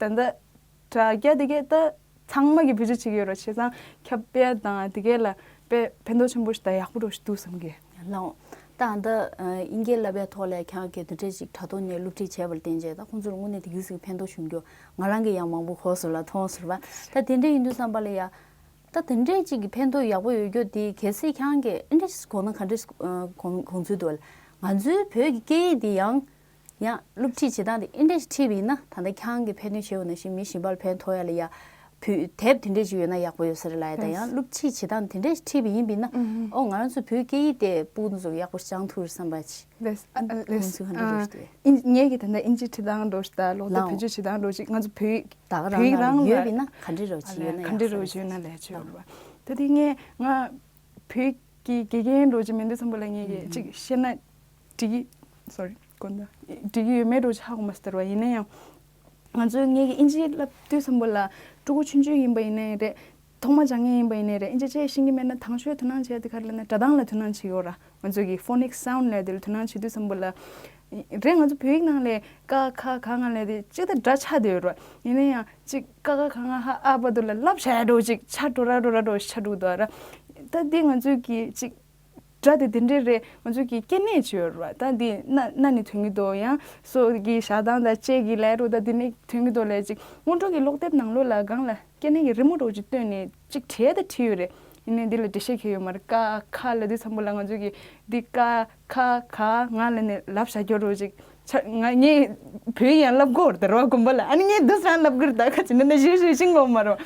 ད་ད་དྲ་རྒྱ་དེ་གས་ད་ཚང་མ་གི་བེད་སྤྱོད་བྱེད་ཀྱི་ཡོད་རེད། བྱས་ཙང་ཁྱབ་སྤེལ་དང་དེ་གས་ལ་དཔེ་ཕན་ཐོགས་ཆེན་པོ་ཞིག་དང་ཡག་པོ་འགྲོ་ཞིག་འདུག་བསམ་གི། ལའོ། ད་ད་ཨིན་སྐད་བསླབ་པའི་ཐོག་ལ་ཁྱེད་རང་གིས་དེ་འདྲས་ཅིག་དྲ་ཐོག་ནས་སློབ་ཁྲིད་བྱས་པ་ལ་བརྟེན་བྱས་ད་ཁོང་ཚོར་དངོས་གནས་དེ་གི་ཟིག་ཕན་ཐོགས་བྱུང་རྒྱུ་ང་རང་གི་ཡང་མང་པོ་གོ་སོང་ལ་མཐོང་སོང་བ། ད་དེ་འདྲས་ཡིན་དུས་བསམ་པ་ལ་ཡ། ད་དེ་འདྲས་ཅིག་གི་ཕན་ཐོགས་ཡག་པོ་ཡོད་རྒྱུ་དེ་གལ་སྲིད་ཁྱེད་རང་གིས་ཨིན་འདྲས་གོ་ན་ག་འདྲས་གོ་གོ་ཚུལ་འདུག་ལ། ང་ཚོའི་བོད་ཀྱི་སྐད་ཡིག་དེ་ཡང་ཡང་སློབ་ཁྲིད་བྱེད་སྟངས་དེ་ཨིན་འདྲས་ཁྲིད་པ་ཡིན་ན་ད་ལྟ་ཁྱེད་རང་གིས་ཕན་གནོད་བྱེད་འོ་ན་ཞིག་མི་གཞན་པ་ལ་ཕན་ཐོགས་ཡ་ལ་ཡ། བོད་དེབ་དེ་འདྲས་ཅིག་ཡོད་ན་ཡག་པོ་ཡོད་ས་རེད་ལ་ཡ། ད་ཡང་ལེས། སློབ་ཁྲིད་བྱེད་སྟངས་དེ་འདྲས་ཁྲིད་པ་ཡིན་པ་ཡིན་ན། ཨོ་ང་རང་ཚོ་བོད་སྐད་ཡིག་དེ་སྤུ་གུ་ཚོ་ཡག་པོ་སྦྱང་ཐུབ་རེད་བསམ་པ་ཅིག་ལེས། ཨ་ཨ་ལེས། ཁོང་ཚོས་ག་འདྲས་ཨ་འགྲོ་ཞིག་ཨིན་ངས་ཀྱི་ད་ལྟ་ཨིན་ཇི་ཁྲིད་སྟངས་འགྲོ་ཞིག་དང་ལོག་ལྟ་ལའོ། བེད་སྤྱོད་བྱེད་སྟངས་འགྲོ་ཞིག་ང་ཚོ་བོད་ད་ག་བོད་རང་ཡིག་ལ་རང་ལ་ཡོད་པ་ཡིན་ན་ག་འདྲས་རོ་ཅིག་ཡོད་ན་ཡག་ས་རེད་ལ། ག་འདྲས་རོ་ཅིག་ཡོད་ན་ལས་ཅིག་ཡོད་རེད་བ། ད་དེ་ངས་ང་བོད་ཀྱི་དགེ་རྒན་འགྲོ་ཅིག་མིན་དུས་ཙམ་པ་ལ་ངས་ཀྱི་ཅིག་བཤད་ན་འགྲིག་གི། སོ་རི་དགོངས་དག་འགྲིག་གི་ཡོད་མེད་འགྲོ་ཅིག་ཧ་གོ་མ་སོང་ད་རེད་བ། ཡིན་ན་ཡང་ང་ཚོས་ངས་ཀྱི་ཨིན་ཇི་བསླབ་དུས་ཙམ་པ་ལ་ཕྲུ་གུ་ཆུང་ཆུང་ཡིན་པ་ཡིན་ནའི་རེད། ཐོག་མ་སྦྱང་མཁན་ཡིན་པ་ཡིན་ནའི་རེད། ཨིན་ཇི་བྱས་ཤེས་ཀྱི་མེད་ན་དང་ཤོས་དོ་སྣང་བྱས་དེ་ག་རེ་ལབ་ན་སྒྲ་གདངས་ལ་དོ་སྣང་བྱེད་ཀྱི་ཡོད་ར། ང་ཚོ་གི་ཕོ་ནིག་སའུན་ལབ་དེ་ལ་དོ་སྣང་བྱེད་དུས་ཙམ་པ་ལ། རེད་ང་ཚོ་བོད་ཡིག་ནང་ལས་ཀ་ཁ་ག་ང་ལབ་དེ་ཅི་ལྟར་སྒྲ་ཆགས་བསྡད་ཡོད་རེད། ཡིན་ན་ཡང་ཅིག་ཀ་ཁ་ག་ང་ཧ་ཨ་བ་དུ་ལ་ལབ་བྱས་འགྲོ་ཅིག་ཆ་འགྲོ་ར་འགྲོ་ར་འགྲོ་ཆ་འགྲོ་འདུག་ར། ད་འདི་ང་ཚོ་གི་ཅིག་སྒྲ་དེ་དེ་འདྲས་རེད། ང་ཚོ་གི་སྐྱེ་གནས་ཅིག་ཡོད་རེད་བ། ད་འདི་སྣ་སྣ་ནས་ཐོན་གྱི་འདུག་ཡང་སོ་གི་ཞག་དང་ད་ལྕེ་གི་ལས་འགྲོ་ད་འདི་ནས་ཐོན་གྱི་འདུག་ལས་ཅིག་སྔོན་འགྲོ་གི་ཀློག་དེབ་ནང་ལོགས་ལ་སྒང་ལ་སྐྱེ་གནས་ཀྱི་རི་མོ་འདྲ་བོ་ཅིག་བཏོན་ནས་ཅིག་བྲིས་ད་བྲིས་ཡོད་རེད། ཡིན་ནའི་འདི་ལ་འགྲེལ་བཤད་གང་ཡང་ཡོད་མ་རེད། ཀ་ཁ་ལབ་དུས་ཙམ་པ་ལ་ང་ཚོ་གིས་འདི་ཀ་ཁ་ག་ང་ལབ་ནས་ལབ་བཞག་རྒྱུ་འདྲ་བོ་ཅིག་ཆ་ང་ངས་བོད་ཡིག་ཡང་ལབ་དགོས་རེད་ད་རེད་བ། དགོན་པ་ལ་ཨ་ནི་ངས་འདི་སང་ལབ་གི་རེད། ད་ཁ་ཅིག་ན་ན་ཞུ་ཞུ་ཤིང་གོ་མ་རེད།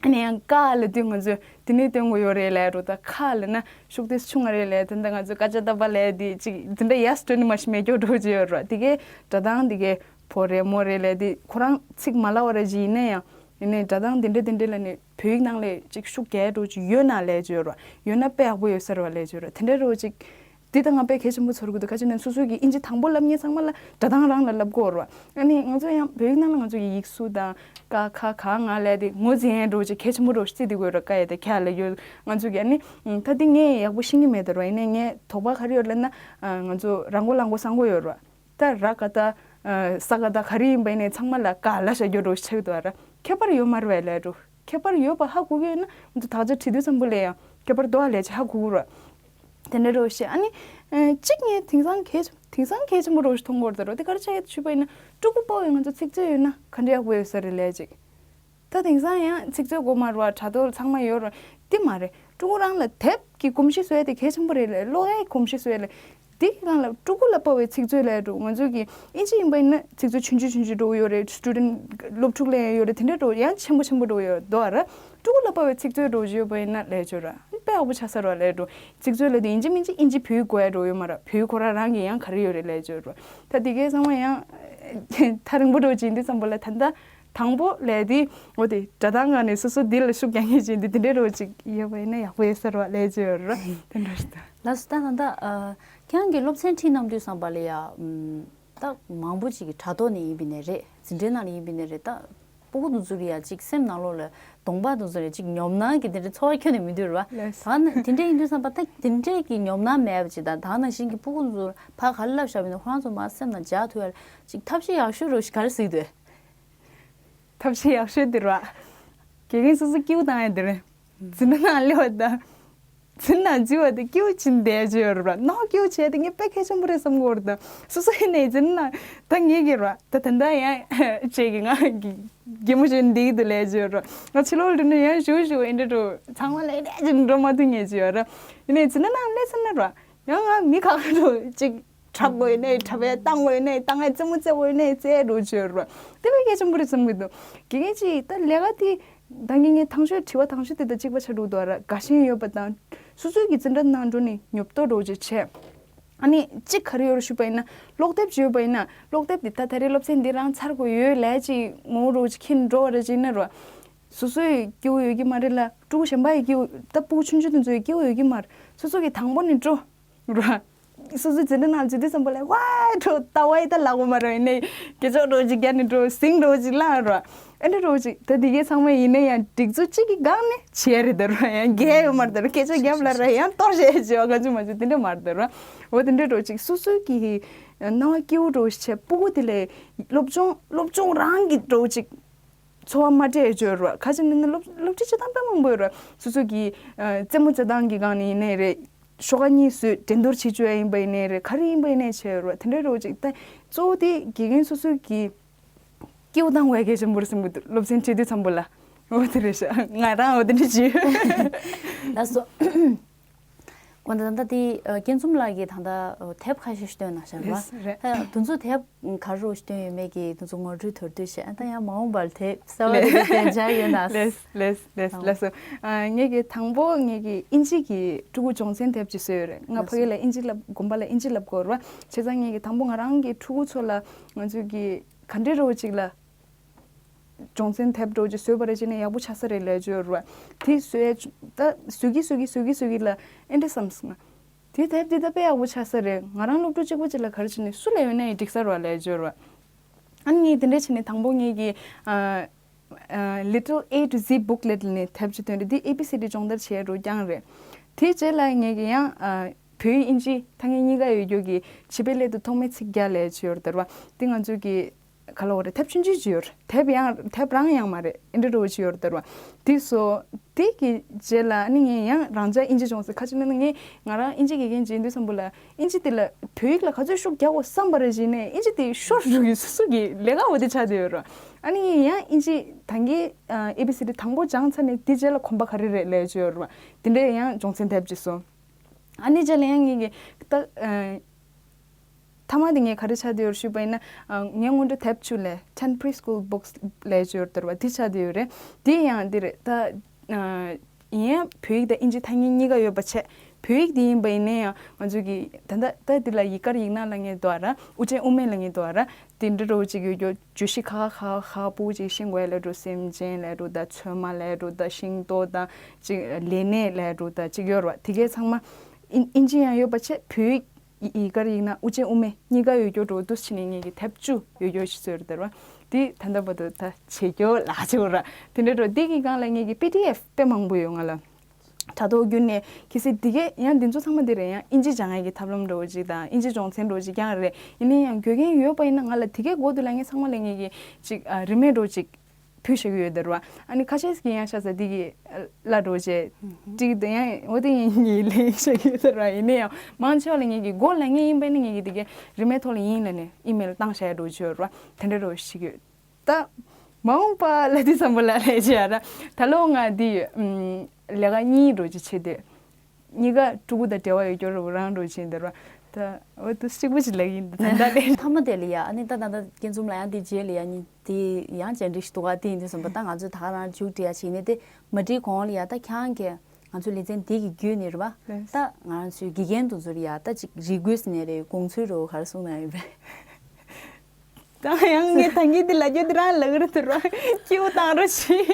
ཨ་ནི་ཡང་ཀ་ལབ་དུས་ང་ཚོས་དེ་ནས་སྟོན་དགོས་ཡོད་རེད་ལབ་འགྲོ། ད་ཁ་ལབ་ན་ཤུགས་དེ་ཆུང་ང་རེད་ལབ། དེ་འདྲ་ང་ཚོས་ཀ་ཅ་ད་པ་ལབ་དེ་ཅིག་དེ་འདྲ་ཡ་སྤྲོད་ནི་མ་ཤི་མེད་སྐྱོ་འགྲོ་ཅིག་ཡོད་རེད་བ། དེ་གས་སྒྲ་གདངས་དེ་གས་ཕོ་རེད་མོ་རེད་ལབ་དེ་ཁོ་རང་ཚིག་མ་ལབ་པ་ར་ཅིག་ཡིན་ན་ཡང་ཡིན་ནའི་སྒྲ་གདངས་དེ་འདྲ་དེ་འདྲ་ལབ་ནས་བོད་ཡིག་ནང་ལས་ཅིག་ཤུགས་རྒྱག་འགྲོ་ཅིག་ཡོད་ན་ལབ་ཅིག་ཡོད་རེད་བ། ཡོད་ན་དཔེ་ཡག་པོ་ཡོད་ས་རེད་བ་ལབ་ཅིག་ཡོད་རེད། དེ་འདྲ་རེད་བ་ཅིག་འདི་ད་ང་དཔེ་གལ་ཆེན་པོ་ཚོར་གི་འདུག་ག་ཅི་ནས་སོ་སོའི་གི་ཨིན་ཇི་དང་པོ་ལབ་མཁན་ཚང་མ་ལ་སྒྲ་གདངས་རང་ལ་ལབ་དགོས་རེད་བ། ཨ་ནི་ང་ཚོ་ཡང་བོད་ཡིག་ནང་ལ་ང་ཚོ་གི་ཡིག་གཟུགས་དང་ཀ་ཁ་ག་ང་ལབ་དེ་ངོས་འཛིན་ཡས་འགྲོ་ཅིག་གལ་ཆེན་པོ་རེད་བ་ཅིག་བརྩི་བསྡད་དགོས་རེད། ཀ་ཡ་དེ་ཁ་ལ་ཡོད་ང་ཚོ་གི་ཨ་ནི་ད་འདི་ངས་ཡག་པོ་ཤེས་ཀྱི་མེད་ད་རེད་བ། ཡིན་ནའི་ངས་དོགས་པ་ག་རེ་ཡོད་ལབ་ན་ང་ཚོ་ར་མགོ་ལ་མགོ་ས་མགོ་ཡོད་རེད་བ། ད་ར་ག་ད་ས་ག་ད་ག་རེ་ཡིན་པ་ཡིན་ནའི་ཚང་མ་ལ་ཀ་ལབ་བཞག་རྒྱུ་འདྲ་བོ་ཆགས་ཀྱི་འདུག་བ་ར། ཁྱད་པར་ཡོད་མ་རེད་བས་ལབ་འགྲོ། ཁྱད་པར་ཡོད་པ་ཧ་གོ་གི་ཡོད་ན་ང་ཚོ་དག་ཆ་བྲིས་དུས་ཙམ་པོ་ལ་ཡང་ཁྱད་པར་འདུག་བ་ལབ་ཅིག་ཧ་གོ་གི་རེད། དེ་འདྲ་རེད་བ་ཤེས། ཨ་ནི་གཅིག་ངས་དེང་སང་གལ་དེང་སང་གལ་ཆེན་པོ་འདྲ་བོ་ཞིག་མཐོང་གི་ཡོད་རེད་ད་རེད་བ། དེ་ག་རེ་ཆགས་ཡོད་ཞུས་པ་ཡིན་ན་ཕྲུ་གུ་ཕོ་ཡིས་ང་ཚོ་ཚིག་མཛོད་ཡོད་ན་ག་འདྲ་ཡག་པོ་ཡོད་ས་རེད་ལབ་ཅིག་ད་དེང་སང་ཡང་ཚིག་མཛོད་དགོས་མ་རེད་བ། དྲ་ཐོག་ཚང་མ་ཡོད་རེད། དེ་མ་རེད། ཕྲུ་གུ་རང་ལ་དེབ་ཀྱི་གོམས་གཤིས་བཟོ་ཡ་དེ་གལ་ཆེན་པོ་རེད་ལབ། ཀློག་ཡའི་གོམས་གཤིས་བཟོ་ཡ་ལབ། དེ་གི་སྒང་ལ་ཕྲུ་གུ་ལ་དཔའ་བའི་ཚིག་མཛོད་ལབ་ཡ་འདྲ་བོ། ང་ཚོ་གི་ཨིན་ཇི་ཡིན་པ་ཡིན་ན་ཚིག་མཛོད་ཆུང་ཆུང་ཆུང་ཆུང་འདྲ་བོ་ཡོད་རེད། སི་ཊུ་ཌེན་ཊི་སློབ་ཕྲུག་ལ་ཡང་ཡོད་རེད། དེ་འདྲ་འདྲ་བོ་ཡང་ཆེན་པོ་ཆེན་པོ་འདྲ་བོ་ཡོད་འདུག་བ་ར། ཕྲུ་གུ་ལ་དཔའ་བའི་ཚིག་མཛོད་འདྲ་བོ་ཞིག་ཡོད་པ་ཡིན་ན་ལབ་ཡ་ཅིག་ཡོད་ར། དཔེ་ཡག་པོ་ཆགས་ས་རེད་བ་ལབ་ཡ་འདྲ་བོ། ཚིག་མཛོད་ལབ་དུས་ཡིན་གཅིག་མིན་གཅིག་ཨིན་ཇི་བོད་ཡིག་དགོས་ཡ་འདྲ་བོ་ཡོད་མ་རེད། བོད་ཡིག་ཁོ་རང་རང་གི་ཡང་ག་རེ་ཡོད་རེད་ལབ་ཡ་ཅིག་ཡོད་ར། ད་དེ་གའི་ཚང་མ་ཡང་ཐག་རིང་པོ་འདྲ་བོ་ཅིག་ཡིན་དུས་ཙམ་པ་ལ་ད་ལྟ། དང་པོ་ལས་དེ་འོ་དེ་སྒྲ་གདངས་སྒང་ནས་སོ་སོ་འདི་ལ་ཤུགས་རྒྱག་མཁན་ཅིག་འདི་དེ་འདྲའི་རོ་ཅིག་ཡོད་པ་ཡིན་ན་ཡག་པོ་ཡོད་ས་རེད་བ་ལས་ཅིག་ཡོད་རེད་དེ་འདྲ་ཞིག་ད། ལགས་སོ། ད་ད་ད་ཨ་ཁྱེད་རང་གིས་སློབ་ཚན་ཁྲིད་གནང་དུས་ཙམ་པ་ལ་ཡ་ཨམ་ད་མང་པོ་ཅིག་གིས་དྲ་ཐོག་ནས་ཡིན་པ་ནས་རེད། འཛིན་གྲྭའི་ནང་ལ་ཡིན་པ་ནས་རེད། ད་སྤུ་གུ་དེ་ཚོ་ལ་ཡ་ཅིག་སེམས་ནང་ལོགས་ལ་གདོང་པ་དེ་ཚོ་ལ་ཅིག་ཉོབ་སྣང་གི་དེ་འདྲའི་ཚོར་བ་ཁྱོན་ནས་མི་འདུག་རེད་བ། ལགས་སོ། ད་ནི་དེ་འདྲ་ཡིན་དུས་ཙམ་པ་ད་དེ་འདྲའི་གི་ཉོབ་སྣང་མེད་པ་ཅིག་དང་ད་ནང་བཞིན་གྱི་སྤུ་གུ་དེ་ཚོ་ཕར་ག་རེ་བསླབ་བཞག་པ་ཡིན་ན་ཁོ་རང་ཚོ་མར་སེམས་ནང་འཇགས་ཐུབ་ཡ་ལ་ཅིག་ཐབས་ཤེས་ཡག་ཤོས་རོ་ཞིག་ག་རེ་གཟིགས་འདུག་ཐབས་ཤེས་ཡག་ཤོས་དེ་ར། དགེ་རྒན་སོ་སོ་སྐྱིད་པོ་བཏང་ཡ་དེ་རེད། འཛིན་གྲྭ་ནང་སླེབས་པ་དང་། འཛིན་གྲྭ་ནང་འཛུལ་བ་དེ་སྐྱིད་པོ་བྱེད་བསྡད་ཀྱི་ཡོད་རེད་པ། ནང་སྐྱིད་པོ་བྱས་དེ་ངས་དཔེ་གལ་ཆེན་པོ་རེད་བསམ་གྱི་ཡོད་རེད་ད། སོ་སོ་ཡིན་ནའི་འཛིན་གྲྭ་ནང་ད་ངེད་ཀྱི་ར་ད་ད་ལྟ་ཡང་བྱས་ཀྱི་ང་གི་གད་མོ་ཞིག་འདི་གི་དུ་ལས་ཀྱི་ཡོད་རེད། ང་ཕྱི་ལོགས་འགྲོ་ན་ཡང་ཞུ་ཞུ་འདི་འདྲ་འགྲོ་ཚང་མ་ལས་ལས་ཀྱི་འགྲོ་མ་ཐུབ་ངེས་ཀྱི་ཡོད་རེད། ཡིན་ནའི་འཛིན་གྲྭ་ནང་སླེབས་ཚར་ན་ར་ཡང་ང་མི་ཁ་ཁ་འགྲོ་ཅིག་གྲབས་དགོས་ཡོད་ནའི་གྲབས་ཡས་བཏང་དགོས་ཡོད་ནའི་བཏང་ཡས་རྩེད་མོ་རྩེ་དགོས་ཡོད་ནའི་རྩེ་འགྲོ་བྱོས་རོགས། དེ་བས་གལ་ཆེན་པོ་རེད་བསམ་གྱི་འདུག་དགེ་རྒན་གྱིས་ད་ལས་ཀ་དེ་ད་ངས་ངས་ཐང་ཤོད་དྲི་བ་ཐང་ཤོད་དེ་ད་གཅིག་པ་ཆགས་འགྲོ་འདུག་ར། དགའ་ཞེན་ཡོད་པ་དང་སོ་སོའི་གི་འཛིན་གྲྭ་ནང་འགྲོ་ནས་ཉོབ་ཏོ་འགྲོ་བྱེད་བྱས། ཨ་ནི་གཅིག་ག་རེ་ཡོད་རེད་ཞུས་པ་ཡིན་ན། ཀློག་དེབ་ཅིག་ཡོད་པ་ཡིན་ན། ཀློག་དེབ་འདི་ད་ད་རེས་སློབ་ཚན་འདི་རང་ཚར་དགོས་ཡོད་ལས་ཅིག་ངོ་བོ་རོ་ཅིག་ཁྱེར་འགྲོ་བ་རེད་ཅིག་ན་རོ། སོ་སོའི་སྐྱིད་པོ་ཡོད་ཀྱི་མ་རེད་ལ། ཕྲུ་གུ་གཞན་པ་ཡི་སྐྱིད་པོ། ད་ཕྲུ་གུ་ཆུང་ཆུང་དེ་ཚོ་ཡི་སྐྱིད་པོ་ཡོད་ཀྱི་མ་རེད། སོ་སོ་གི་དང་པོ་ནས་འགྲོ་རོ། སོ་སོའི་འཛིན་གྲྭ་ནང་འཛུལ་དུས་ཙམ་པ་ལ་ཝའི་འགྲོ་ད་ཝའི་ད་ལབ་དགོས་མ་རེད། ཡིན་ནའི་སྐད་ཅོར་རོ་ཅིག་རྒྱབ་ནས་འགྲོ། ཟིང་རོ་ཅིག་ལངས་རོ། ཨེ་འདྲ་རོ་ཅིག་ད་འདི་གའི་ཚང་མ་ཡིན་ན་ཡང་སྒྲིག་འཛུགས་གཅིག་གི་སྒང་ནས་བྱས་རེད་ད་རོ། ཡང་རྒྱལ་ཡོད་མ་རེད་ད་རོ། སྐད་ཅོར་རྒྱབ་ལ་ར་ཡང་གཏོར་བྱས་བྱས་བ་ག་ཚོད་མ་ཚོད་དེ་འདྲ་མ་རེད་ད་རོ། འོ་དེ་འདྲ་རོ་ཅིག་སོ་སོའི་གི་སྣང་བ་སྐྱིད་པོ་རོ་ཞིག་བྱས། ཕྲུ་གུ་དེ་ལས་སློབ་སྦྱོང་སློབ་སྦྱོང་རང་གི་རོ་ཅིག་འཚོ་བ་མ་སྤྲད་བྱས་རོ། ཁ་ཅིག་ནི་ནི་སློབ་སློབ་ཁྲིད་བྱེད་སྟངས་དཔེ་མང་པོ་ཡོད་རོ། སོ་སོ་གི་རྩེད་མོ་རྩེ་སྟངས་ཀྱི་སྒང་ནས་ཡིན་ནའི་རེད། ཤོག་ཁ་གཉིས་བཟོས་འགྲན་བསྡུར་བྱེད་བཅུག་ཡ་ཡིན་པ་ཡིན་ནའི་རེད། ག་རེ་ཡིན་པ་ཡིན་ནའི་བྱས་རོ། དེ་འདྲ་རོ་ཅིག་ད་གཙོ་བོ་དེ་དགེ་རྒན་སོ་སོ་གི་སྐྱིད་པོ་བཏང་བའི་གལ་ཆེན་པོ་རེད་བསམ་གི་འདུག་སློབ་ཚན་ཁྲིད་དུས་ཙམ་པོ་ལ། འོ་དེ་རེད་ཤག་ང་རང་འོ་དེ་འདྲ་བྱས། ལགས་སོ། དགོངས་དག་ད་ལྟ་དེ་ཨ། སྐྱིད་འཛོམས་ལགས་ཀྱིས་ད་ལྟ་ཨ། དེབ་ཁ་ཤས་ཤིག་བཏོན་གནང་ཤག་རེད་པ། ལགས་རེད། ད་དེ་ཚོ་དེབ་ག་རེ་བཏོན་ཡོད་མེད་ཀྱི་དེ་ཚོ་ངོ་སྤྲོད་མདོར་བསྡུས་བྱས། ད་ཡང་མ་འོངས་པར་དེབ་གསར་པ་དེ་ཚོ་བཏོན་འཆར་ཡོད་ན། ལགས་ལགས་ལགས་ལགས་སོ། ཨ། ངེད་ཀྱི་དང་པོ་ངེད་ཀྱི་དབྱིན་ཇི་གི་ཕྲུ་གུ་སྦྱོང་ཚན་དེབ་ཅིག་བཟོས་ཡོད་རེད། ང་ཕ་གི་ལ་དབྱིན་ཇི་བསླབ་དགོན་པ་ལ་དབྱིན་ཇི་བསླབ་དགོས་རེད་པ། བྱས་ཙང་ངེད་ཀྱི་དང་པོ་ང་རང་གི་ཕྲུ་གུ་ཚོ་ལ་ང་ཚོས་ཀྱི་ག་འདྲ་རོ་ཅིག་ལ། སྦྱོང་ཚན་དེབ་འདྲ་བོ་ཅིག་བཟོས་པ་རེད་བྱས་ནས་ཡག་པོ་ཆགས་ས་རེད་ལབ་ཀྱི་ཡོད་རེད་པ། དེ་བཟོས་ད་བཟོ་གི་བཟོ་གི་བཟོ་གི་བཟོ་གི་ལ་ཨེ་འདྲ་བསམ་སོང་ང་། དེ་དེབ་འདི་ད་དཔེ་ཡག་པོ་ཆགས་ས་རེད། ང་རང་སློབ་ཕྲུག་གཅིག་པོ་གཅིག་ལ་ག་རེ་བྱས་ནས་སུ་ལ་ཡོད་ན་ཡང་འགྲིག་ས་རེད་པ་ལབ་ཀྱི་ཡོད་རེད་པ། ཨ་ནི་ངས་དེ་འདྲ་བྱས་ནས་དང་པོ་ངེད་ཀྱི་ཨ་ཨ་Little A to Z booklet ལབ་ནས་དེབ་ཅིག་བཏོན་རེད། འདི་ཨེ་བི་སི་ཌི་སྦྱོང་བརྡར་བྱས་རོ་རྐྱང་རེད། དེའི་རྗེས་ལ་ངེད་ཀྱི་ཡང་ཨ་བོད་ཡིག་དབྱིན་ཇི་ཐ་སྙད་གཉིས་ཀ་ཡོད་རྒྱུ་གི་བྱིས་པའི་སླད་དུ་ཐོག་མའི་ཚིག་བརྒྱ་ལབ་ཀྱི་ཡོད་རེད་པ། འདི་ང་ཚོ་གི་ག་ལབ་དགོས་རེད། དེབ་ཆུང་ཆུང་ཅིག་ཡོད་རེད། དེབ་ཡང་དེབ་རང་ཡང་མ་རེད། ཨེ་འདྲ་འདྲ་བོ་ཅིག་ཡོད་རེད་ད་ར། དེ་སོ་དེ་གི་རྗེས་ལ་ཨ་ནི་ངས་ཡང་རང་འཇགས་དབྱིན་ཇི་སྦྱོང་ཟེར། ཁ་ཅིག་ན་ནི་ངས་ང་རང་དབྱིན་ཇི་དགེ་རྒན་ཅིག་ཡིན་དུས་ཙམ་པོ་ལ་དབྱིན་ཇི་དེ་ལ་བོད་ཡིག་ལ་ག་ཚོད་ཤུགས་རྒྱག་དགོས་བསམ་པ་རེད་བྱས་ནས་དབྱིན་ཇི་དེ་ཤོར་འགྲོ་གི་སོ་སོ་གི་ལས་ཀ་འོ་དེ་ཆགས་བསྡད་ཡོད་རེད། ཨ་ནི་ངས་ཡང་དབྱིན་ཇི་ད་གིན་ཨེ་བི་སི་ཌི་དང་པོ་སྦྱངས་ཚར་ནས་དེ་རྗེས་ལ་གོམ་པ་ག་རེ་རེད་ལབ་ཀྱི་ཡོད་རེད། དེ་འདྲའི་ཡང་སྦྱོང་ཚན་དེབ་ཅིག་སོང་། ཨ་ནི་རྗེས་ལ་ཡང་ངས་ཀྱི་ད་ཨ། མཐའ་མ་དེ་ངས་ག་རེ་ཆགས་བསྡད་ཡོད་ཞུས་པ་ཡིན་ན། ཨ། ངའི་སྔོན་འགྲོ་དེབ་བཅུ་ལས་Ten Preschool Books ལབ་ཀྱི་ཡོད་རེད་ད་ར། དེ་ཆགས་བསྡད་ཡོད་རེད། དེ་ཡང་འདི་རེད་ད། ཨ། ཡིན་ཡང་བོད་ཡིག་དང་དབྱིན་ཇི་ཐ་སྙད་གཉིས་ཀ་ཡོད་པ་བྱས། བོད་ཡིག་དེ་ཡིན་པ་ཡིན་ན་ཡང་ང་ཚོ་གི་ད་ལྟ་ད་འདི་ལ་ཡིག་དཀར་ཡིག་ནག་ལབ་མཁན་འདུག་ར། དབུ་ཅན་དབུ་མེད་ལབ་མཁན་འདུག་ར། དེ་འདྲ་འདྲ་བོ་ཅིག་ཡོད་རྒྱུ། བརྗོད་གཞི་ཁག་ཁག་ཁག་ཁག་པོ་ཅིག་ཤེས་དགོས་ལབ་འགྲོ། སེམས་ཅན་ལབ་འགྲོ། ད་ཚོད་མ་ལབ་འགྲོ། ད་ཤིང་ཏོག་དང་ཅིག་ལས་གནས་ལབ་འགྲོ། ད་ཅིག་ཡོད་ར། དེ་གའི་ཚང་མ་དབྱིན་དབྱིན་ཇི་ཡང་ཡོད་པ་བྱས། བོད་ཡིག་ཡིག་དཀར་ཡིག་ནག་དབུ་ཅན་དབུ་མེད་གཉིས་ཀ་ཡོད་རྒྱུ་འདྲ་བོ་འདུག་སེ་བྱས་ནས་ངེད་ཀྱི་དེབ་བཅུ་ཡོད་རྒྱུ་ཞིག་བཟོས་རེད་ད་ར། དེ་ད་ལྟ་བར་དུ་ད་བྱེད་རྒྱུ་ལག་ཆེ་བོ་ར། དེ་འདྲ་འདྲ་བོ་འདི་གི་སྒང་ལ་ངེད་ཀྱི་པི་ཌི་ཨེཕ་དཔེ་མང་པོ་ཡོད་ང་ལ། དྲ་ཐོག་བརྒྱུད་ནས་གལ་སྲིད་འདི་གས་ཡང་འདི་ཚོ་ཚང་མ་འདི་རེད། ཡང་དབྱིན་ཇི་སྦྱང་ཡག་གི་ཐབས་ལམ་འདྲ་བོ་ཅིག་དང་དབྱིན་ཇི་སྦྱོང་ཚན་འདྲ་བོ་ཅིག་ཀྱང་རེད། ཡིན་ན་ཡང་དགོས་མཁན་ཡོད་པ་ཡིན་ན་ང་ལ་དེ་གས་དགོས་འདུག་ལབ་མཁན་ཚང་མ་ལ་ངེད་ཀྱི་ཅིག་ཨ། རིན་མེད་འདྲ་བོ་ཅིག་ཕུལ་བཞག་གི་ཡོད་ད་ར། ཨ་ནི་ཁ་ཤས་ཀྱིས་ཡང་ཤ་ཚ་འདི་གི་བླ་འདྲ་བོ་བྱས་ཅིག་དེ་ཡང་འོ་དེ་ཡིན་ངེས་ལེན་བཞག་གི་ཡོད་ད་ར། ཡིན་ན་ཡང་མང་ཆེ་བ་ལ་ངེད་ཀྱི་དགོས་ལབ་མཁན་ཡིན་པ་ཡིན་ན་ངེད་ཀྱི་དེ་གས་རིན་མེད་ཐོག་ལ་ཡིན་ལབ་ནས་ཨི་མེལ་བཏང་བཞག་ཡག་འདྲ་བོ་ཅིག་ཡོད་ར། དེ་འདྲ་འདྲ་བོ་ཞིག་ཡོད། ད་མ་འོངས་པ་ལ་དེ་ཙམ་པོ་ལ་ལས་བྱེད་ཡ་ར། ད་ལོ་ང་འདི་ཡོད། ཨམ། ལས་ཀ་གཉིས་འདྲ་བོ་ཅིག་བྱེད་དེ། གཉིས་ཀ་ཕྲུ་གུ་དང་འབྲེལ་བ་ཡོད་རྒྱུ་རང་འདྲ་བོ་ཅིག་ཡིན་ད་ར། ད་འོ་དུ་གཅིག་པུ་ཅིག་ལབ་ཡིན་ད་ད་ལས། མཐའ་མ་དེ་ལ་ཡ། ཨ་ནི་ད་ད་ད་སྐྱིད་འཛོམས་ལགས་ཡང་དེ་རྗེས་ལ་ཡ་ནི་དེ་ཡང་བཅར་འདྲི་ཞིག་འདུག་ག་དེ་ཡིན་དུས་ཙམ་པ་ད་ང་ཚོས་ད་ག་རང་མཇུག་སྒྲིལ་ཡ་བྱེད་ནས་དེ་མ་འགྲིག་གོང་ལ་ཡ། ད་ཁྱེད་རང་གིས་ང་ཚོའི་ལེ་ཚན་འདི་གི་བརྒྱུད་ནས་རེད་པ། ལགས། ད་ང་རང་ཚོའི་དགེ་རྒན་དེ་ཚོར་ཡ་ད་ཅིག་རེ་ཀུ་ཨེ་སི་ཊི་ནས་རེད། དགོངས་ཚུལ་རོ་ག་རེ་གསུངས་གནང་ཡོད་པས། ད་ཡང་ངས་ད་གིན་དེ་ལབ་རྒྱུ་དེ་རང་ལབ་གི་རེད་དེ་ར། སྐྱིད་པོ་བཏང་རོགས་བྱེད།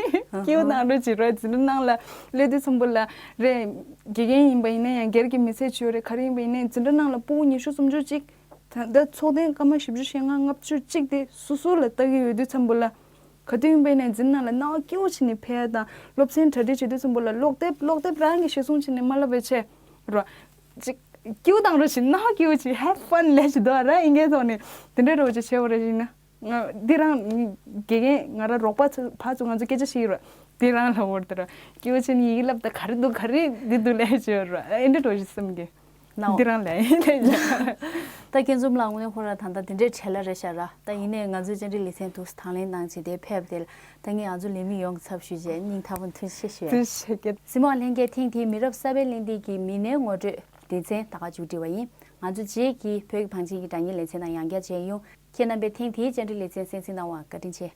སྐྱིད་པོ་བཏང་རོགས་བྱེད་ར། འཛིན་གྲྭ་ནང་ལ་སླེབས་དུས་ཙམ་པོ་ལ་རེད། དགེ་རྒན་ཡིན་པ་ཡིན་ན་ཡང་སྒེར་གྱི་མི་ཚེ་བྱོས་རེད། ག་རེ་ཡིན་པ་ཡིན་ན་ཡང་འཛིན་གྲྭ་ནང་ལ་ཕྲུ་གུ་ཉི་ཤུ་སུམ་ཅུ་ཅིག་ད་ད་ཚོགས་ཐེངས་སྐར་མ་བཞི་བཅུ་ཞེ་ལྔ་ལྔ་བཅུ་ཅིག་དེ་སོ་སོ་ལ་ལྟ་གི་ཡོད་དུས་ཙམ་པོ་ལ། ག་དུས་ཡིན་པ་ཡིན་ན་འཛིན་གྲྭ་ནང་ལ་སྣང་བ་སྐྱིད་པོ་བྱས་ནས་ཕེབས་ཡ་དང་སློབ་ཚན་གྲ་སྒྲིག་བྱེད་དུས་ཙམ་པོ་ལ་ཀློག་དེབ་ཀློག་དེབ་རང་གིས་གཞིར་བཟུང་བྱས་ནས་མ་ལབ་པ་བྱས་རོགས། ཅིག་སྐྱིད་པོ་བཏང་རོགས་བྱེད། སྣང་བ་སྐྱིད་པོ་བྱེད། Have fun ལབ་ཞིག་འདུག་ར། ཨིན་སྐད་ཐོག་ནས་དེ་འདྲ་རོགས་བྱེད། བྱས་པ་ར་ཞིག་ན། ང་འདི་རང་དགེ་རྒན་ང་རང་རོགས་པ་ཚོ་ཕར་ཚུར་ང་ཚོ་སྐད་ཆ་བཤད་ཀྱི་ར། དེ་རང་ལ་འོར་དེ་ར་སྐྱིད་པོ་བྱས་ནས་ཡི་གེ་བསླབ་ད་ག་རེ་འདུག་ག་རེ་འདི་འདུག་ལབ་བྱས་ར། ཨེ་འདྲ་རོགས་བྱེད་བསམ་གི། ནའོ། འདི་རང་ལ་ཡིན་ལས་ཀྱང་། ད་སྐྱིད་འཛོམས་ལགས་དངོས་གནས་ཁོ་རང་ད་ལྟ་དེ་འདྲའི་བྲེལ་ལ་རེད་ཤག་ར། ད་ཡིན་ནའི་ང་ཚོའི་བཅར་འདྲི་ལེ་ཚན་དུ་དང་ལེན་གནང་བྱས་ཏེ་ཕེབས་ཏེ། ད་ངས་ང་ཚོ་ལས་མི་ཡོངས་ཀྱི་ཚབ་ཞུས་བྱས་སྙིང་ཐག་པ་ནས་ཐུགས་རྗེ་ཆེ་ཞུ་ཡ། ཐུགས་རྗེ་ཆེ། གཟིགས་མོ་བ་ལྷན་རྒྱས། ཐེངས་འདིའི་མི་རབས་གསར་པའི་གླེང་སྟེགས་ཀྱི་མི་སྣའི་ངོ་སྤྲོད་ལེ་ཚན་ད་ག་མཇུག་སྒྲིལ་བ་ཡིན། ང་ཚོ་རྗེས་ཀྱི་བོད་ཀྱི་བང་ཆེན་གྱི་སྒྲ་སྙན་ལེ་ཚན་ནང་ཡང་བསྐྱར་མཇལ་ཡོང་། ཁྱེད་རྣམ་པས་ཐེངས་འདིའི་བཅར་འདྲི་ལེ་ཚན་གསན་གཟིགས་གནང་བར་བཀའ་དྲིན་ཆེ།